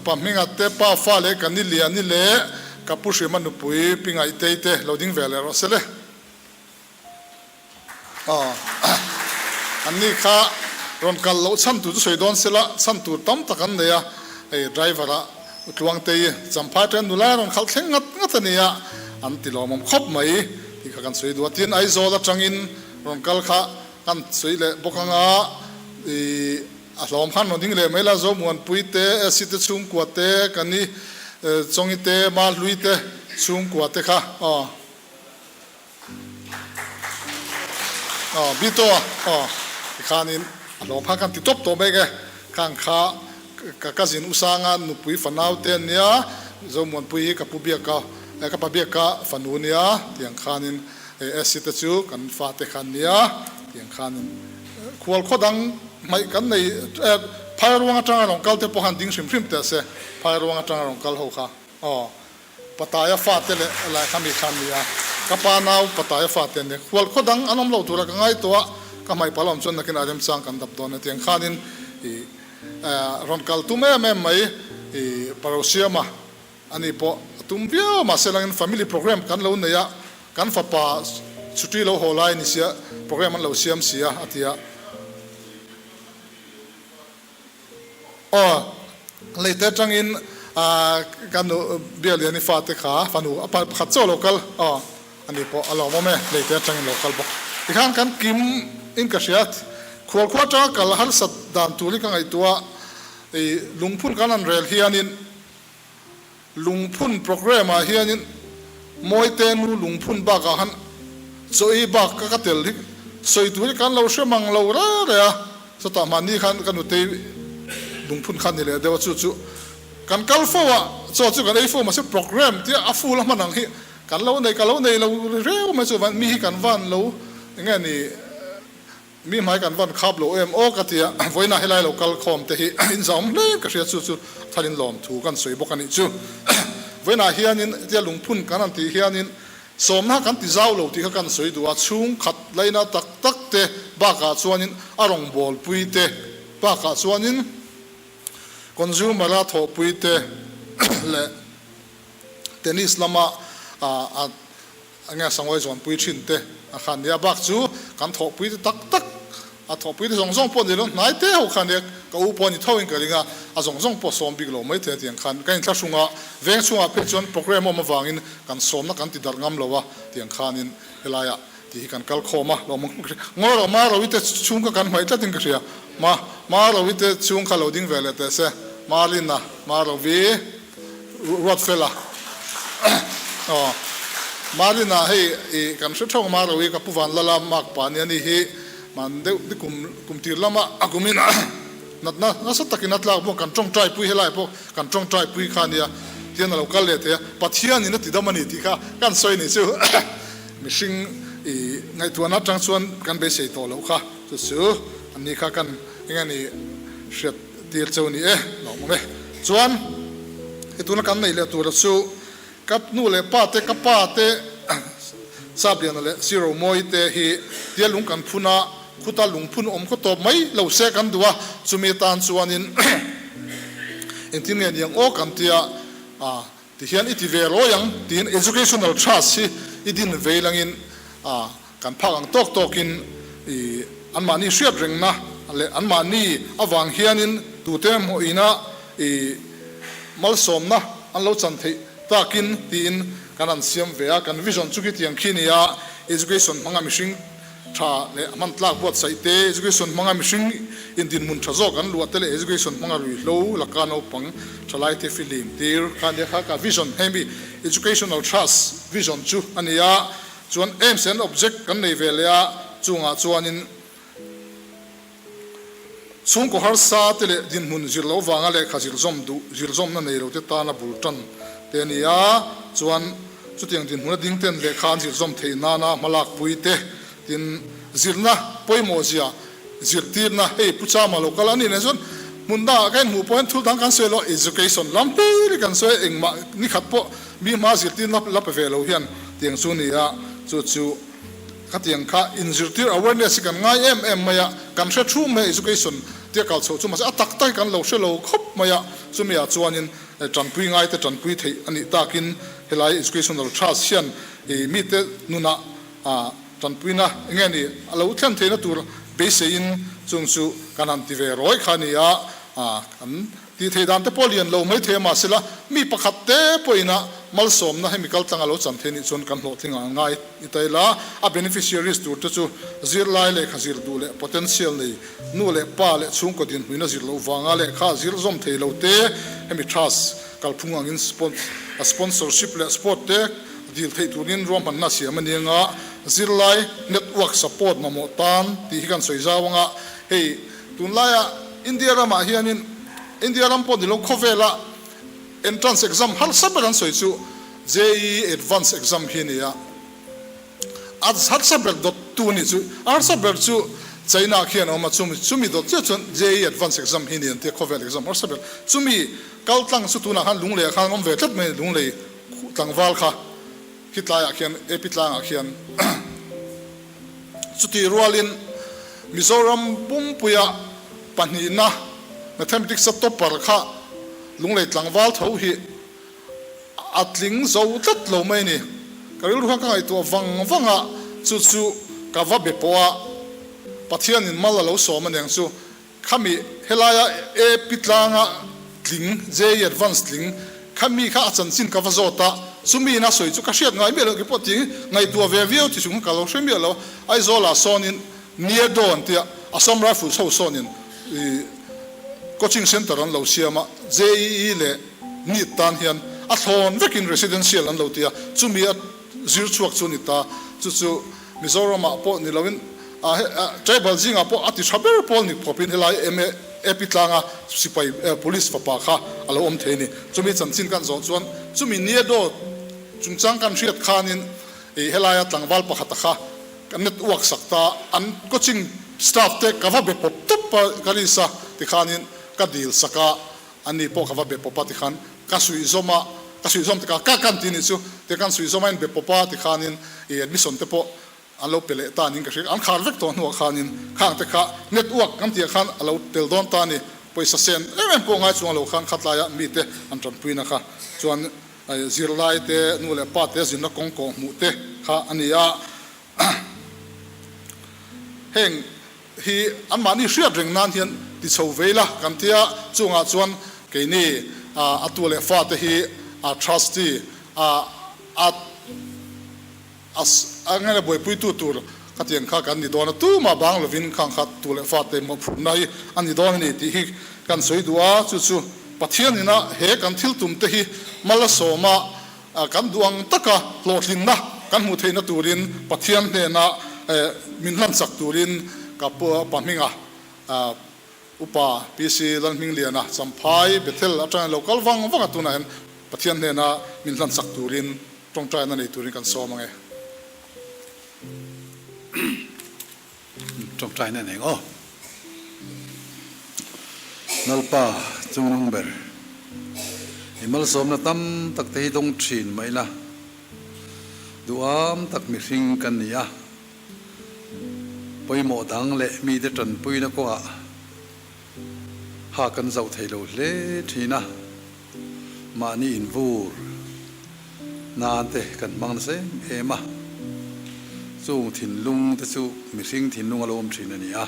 [SPEAKER 5] pa hminga te pa fa leh ka ni Liani leh ka pu Hrima nupui Pi Ngaihtei te lo ding ve leh rawh se le. Aw, anni kha rawn kal loh chhan tur chu sawi dawn se la, chhan tur tam tak an nei a, hei driver ah Tluangtei Champhai ṭan nula rawn khalh thleng ngat ngat a nia, an ti lawmawm khawp mai tih kha kan sawi duh a. Tin, Aizawl aṭangin rawn kal kha kan sawi leh bawk ang a, ih a hlawm khan rawn ding leh mai la, Zomuanpui te, Esi te chhungkua te, Kani Chawngi te, Mahlui te chhungkua te kha aw. Aw Bito a aw tikhanin a hlawm khan kan ti tawp tawh mek e, khang kha ka cousin Usanga nupui fanau te an nia, Zomuanpui hi ka pu biaka ka pa biaka fanu nia tiang khanin Esi te chu kan fate kha an nia tiang khanin khual khaw dang hmaih kan nei Phairuang atanga rawn kal te pawh khan ding hrim hrim teh se Phairuang atanga rawn kal ho kha aw. Pataya fate leh lai kha mi kha an ni a, ka pa nau Pataya fate an ni. Khual khaw dang an awm lo tura ka ngai tawh a, ka hmaih pal awm chuan nakinah remchang kan dap dawn a tiang khanin i rawn kal tum em em mai i Parosiama ani pawh a tum viau a, mahse langin family program kan lo nei a, kan fapa chhuti lo haw lai ni sia program an lo siam si a a ti a. Aw, leite atangin Ka nu Bialiani fate kha fanu a pakhat chaw lo kal aw ani pawh a lawmawm e, leite atangin lo kal bawk. Tikhan kan kim in ka hria, khual khua atanga kal harsat dan tur hi ka ngaihtuah a, i lungphun kan han rel hianin lungphun programme ah hianin Mawite nu lungphun bakah han chaw ei bak ka ka tel hi sawi tur hi kan lo hre mang lo reng reng a, chutah mahni khan ka nutei lungphun kha ni leh deuh a chu chu kan kal fo a, chaw chu kan ei fo mahse programme tia a full a hman ang hi kan lo nei ka lo nei lo reu mai chu mi hi kan van lo eng nge ni. Mi hmai kan van khap lo em aw ka ti a, vawiinah helai lo kal khawm te hi in zahawm hle ka hria chu chu thalin lawm thu kan sawi bawk a nih chu. Vawiinah hianin hetia lungphun kan han tih hianin sawmna kan ti zau lo tih kha kan sawi duh a, chhung khat laina tak tak te bakah chuanin a rawngbawlpui te bakah chuanin consumer a thawhpui te leh tennis lama a Enge sangawi zawnpui thin te a khan nia bak chu kan thawhpui te tak tak a thawhpui te zawng zawng pawh ni lo hnai te ho khan nia ka u pawh ni tho in ka ring a a zawng zawng pawh sawm bik lo mai thei a tiang khan ka inthlahrung a veng chhungah phei chuan programme awm avangin kan sawmna kan ti darh ngam lo a tiang khanin helaiah tih hi kan kal khawm a lawm ngawi rawh ma Rawite chhung kha kan hmaih tlatin ka hria ma ma Rawite chhung kha lo ding ve leh teh se ma Lina ma Rawi Ruatfela aw Marina hei i kan hre theuh ma Rawi ka pu Vanlala mark pa ania ni hi man deuh ni kum kum tir lama a kumin natna nasa takin a tlak bawk kan tawngtai pui helai pawh kan tawngtai pui kha ania tian alo kal leh thei a Pathian in a ti dam a ni tih kha kan sawi ni chu mihring i ngaihtuahna atang chuan kan beisei tawh loh kha chu chu ani kha kan eng nge ni hriat Tir cheu ni e, lawm awm e. Chuan he tuna kan neih leh tura chu ka nu leh pa te, ka pa te Sapliana leh Siro Mawi te hi tia lung kan phun a, khuta lungphun awm khaw tawp mai lo se kan duh a, chumi atan chuanin engtin nge niang aw kan tia a, tihian i ti ve rawi ang tiin Educational Trust hi i din vei langin a. Kan phak ang tawk tawkin i anmahni hriat rengna leh anmahni avang hianin tute hmuhina i malsawmna an lo chan theih takin tiin kan han siam ve a. Kan vision chu khitiang khi nia, education hmanga mihring tha leh hman tlak buatsaih te, education hmanga mihring indinhmun tha zawk an luah te leh education hmanga ruihhlo laka naupang thalai te fihlim tir kha nia kha ka vision hemi educational trust vision chu a ni a. Chuan aims and object kan nei ve leh a, chungah chuanin chhungkaw harsa te leh dinhmun zir loh vanga lehkha zir zawm duh, zir zawmna nei lo te tana bul tan te a ni a, chuan chutiang dinhmuna ding ten lehkha an zir zawm theih nana hmalakpui te, tin zirna pawimawh zia zirtirna hei Pu Chama lo kal a nih nen chuan hmun dangah ka inhmuh pawh hian thil dang kan sawi lo, education lam hlir hi kan sawi a, engmah nikhat pawh Mi hma zirtirna la pe ve lo hian tiang chu ni a, chu chu khatiang kha inzirtir awareness hi kan ngai em em mai a, kan hre thu mai a education tia kal chhoh chu mahse a tak tak hi kan lo hre lo khawp mai a, chumi ah chuanin tanpui ngai te tanpui theih a nih takin helai educational trust hian ih mite nunah ah tanpuina eng nge ni a lo thlen theihna tur beiseiin chung chu kan han ti ve rawi kha a ni a, ah kan Tih theih dan te pawh lian lo mai thei a mahsela mi pakhat te pawhin a malsawmna hemi kal tlang a lo chan thei nih chuan kan hlawhtling ah ngai i ta ila a beneficiaries tur te chu zirlai lehkha zir duh leh potential nei nu leh pa leh chhungkaw dinhmuin a zir loh vanga lehkha zir zawm thei lo te hemi trust kalphung angin sponsorship leh sport te dil theih turin ruahmanna siam a ni anga zirlai network support mamawh tan tih hi kan sawi zau anga hei Tunlaia India ramah hianin India ram pawh ni lo khawvela entrance exam harsa ber an sawi chu JEE Advance exam hi a ni a. A harsa ber dawt tu a nih chu a harsa ber chu China khian a awm a, chumi chumi dawt chiah chuan JEE Advance exam hi a ni an ti a, khawvel exam harsa ber. Chumi kal tlang chu tunah khan Lunglei ah khan an awm ve tlat mai a ni, Lunglei tlangval kha khitlaiah khian AP tlangah khian. Chutih rualin Mizoram pumpuia pahnihna Mathematics a topper kha Lunglei tlangval tho hi a tling zo tlat lo mai a ni. Ka rilru khan ka ngaihtuah vang vang a, chu chu ka va be pawh a, Pathianin mal a lo sawm aniang chu. Khami helaia AP tlanga tling. tling, JEE Advance tling, kha mi kha a chanchin ka va zawt a, chumi in a sawi chu ka hriat ngai miah lo kipawh ti ngaihtuah ve viau ti chung kha ka lo hre miah lo. Aizawlah sawnin Niedo an tia, Assam Rifles ho sawnin i coaching centre an lo siam a, JEE leh NEET tan hian a thlawn vekin residential an lo ti a, chumi a zir chhuak chu a ni ta. Chu chu Mizoramah pawh ni loin tribal zingah pawh a ti tha ber pawl ni khawpin helai MA AP tlanga sipai police fapa kha a lo awm thei a ni. Chumi chanchin kan zawh chuan chumi Niedo chungchang kan hriat khanin helaia tlangval pakhata kha Ka network sak ta, an coaching staff te ka va be pawp tawp a ka list a tikhanin ka dil sak a, ani pawh ka va be pawp a tikhan ka suihzawm a, ka suihzawm tikah ka kan tih nih chu ti kan suihzawm a in be pawp a tikhanin i admission te pawh an lo pe leh ta niin ka hria, an khar vek tawh hnuah khanin khang te kha network kan tih ah khan a lo tel dawn ta a ni, pawisa sen em em pawh ngai chuang lo khan khatlaia mite an tanpuina kha chuan Zirlai te, nu leh pa te zinna kawng kawh hmuh te kha a ni a. Heng hi anmahni hriat reng nan hian ti chho vei la kan ti a, chungah chuan keini a tu leh fa te hi a trustee a a a ngena buaipuitu tur khatiang kha kan ni dawn a, tumah bang lovin khang kha tu leh fate mawhphurhna hi a ni dawn a ni tih hi kan sawi duh a, chu chu Pathian ina he kan thil tum te hi mal a sawm a, kan duh ang taka hlawhtlinna kan hmuh theihna turin Pathian hnena min hlanchak turin ka pa hminga Upa PC Lalhmingliana Champhai Bethel atangin lo kal vang vang a, tunah hian Pathian hnena min hlanchak turin Tawngtaina nei turin kan sawm ange.
[SPEAKER 7] Tawngtaina nei aw. Lalpa chungnung ber, i malsawmna tam tak te hi dawng thin mai la, duham tak mihring kan ni a, pawimawh dang leh mite tanpuina kawngah ha kan zauh thei lo hle thin a. Mahni invur nan te kan hmang nasa em em a, chung thinlung te chu mihring thinlung a lo awm thin a ni a.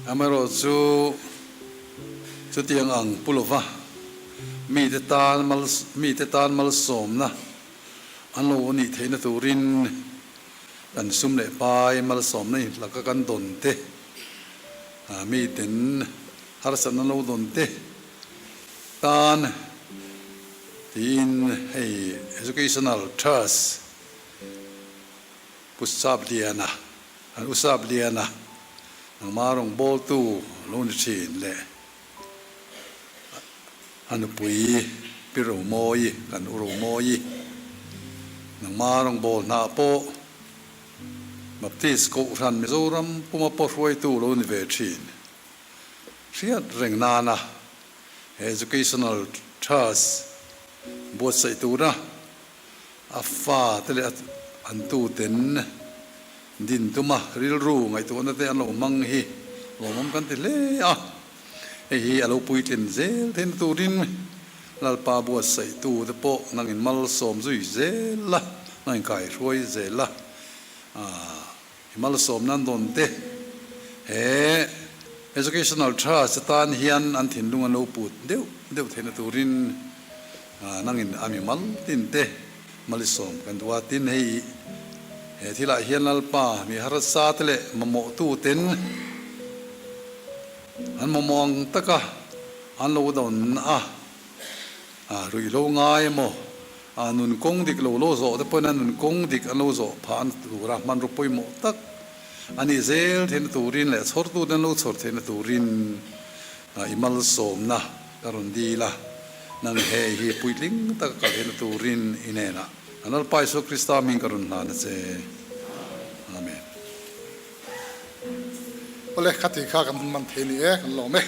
[SPEAKER 7] Amaherawhchu chutiang ang pu lova mite tan mal mite tan malsawmna an lo nih theihna turin kan sum leh pai malsawmna inhlaka kan dawn te, miten harsatna an lo dawn te, Tan tiin hei Educational Trust Pu Sapliana an U Sapliana nangma rawngbawltu lo ni thin leh a nupui Pi Romawi kan U Romawi nangma rawngbawlhna ah pawh Baptist Kohhran Mizoram puma pawh hruaitu lo ni ve thin. Hriat reng nana Educational Trust buatsaih tura a fate leh an tuten din tuma rilru ngaihtuahna te an lo hmang hi lawmawm kan ti hle a. Hei hi a lo puitlin zel theihna turin Lalpa buatsaihtu te pawh nangin malsawm zui zel la, nangin kaihruai zel la. I malsawm nan dawn te he Educational Trust atan hian an thinlung an lo put deuh deuh theihna turin nangin a mi mal tin te malisawm kan duh a. Tin, hei he thilah hian Lalpa mi harsa te leh mamawh tu ten an mamawh ang taka an lo dawn a, ruih lo ngai emaw A nun kawng dik lo lo zawh te pawhin a nun kawng dik an lo zawh phah an tur a, hmanraw pawimawh tak a nih zel theihna turin leh chhawrtute an lo chhawr theihna turin i malsawmna ka rawn dil a, nang he hi puitling taka kal theihna turin i hnenah kan Lalpa Isua Krista hming ka rawn hlan a che. Amen.
[SPEAKER 5] Awle, khati kha kan hun man thei ni e, kan lawm e.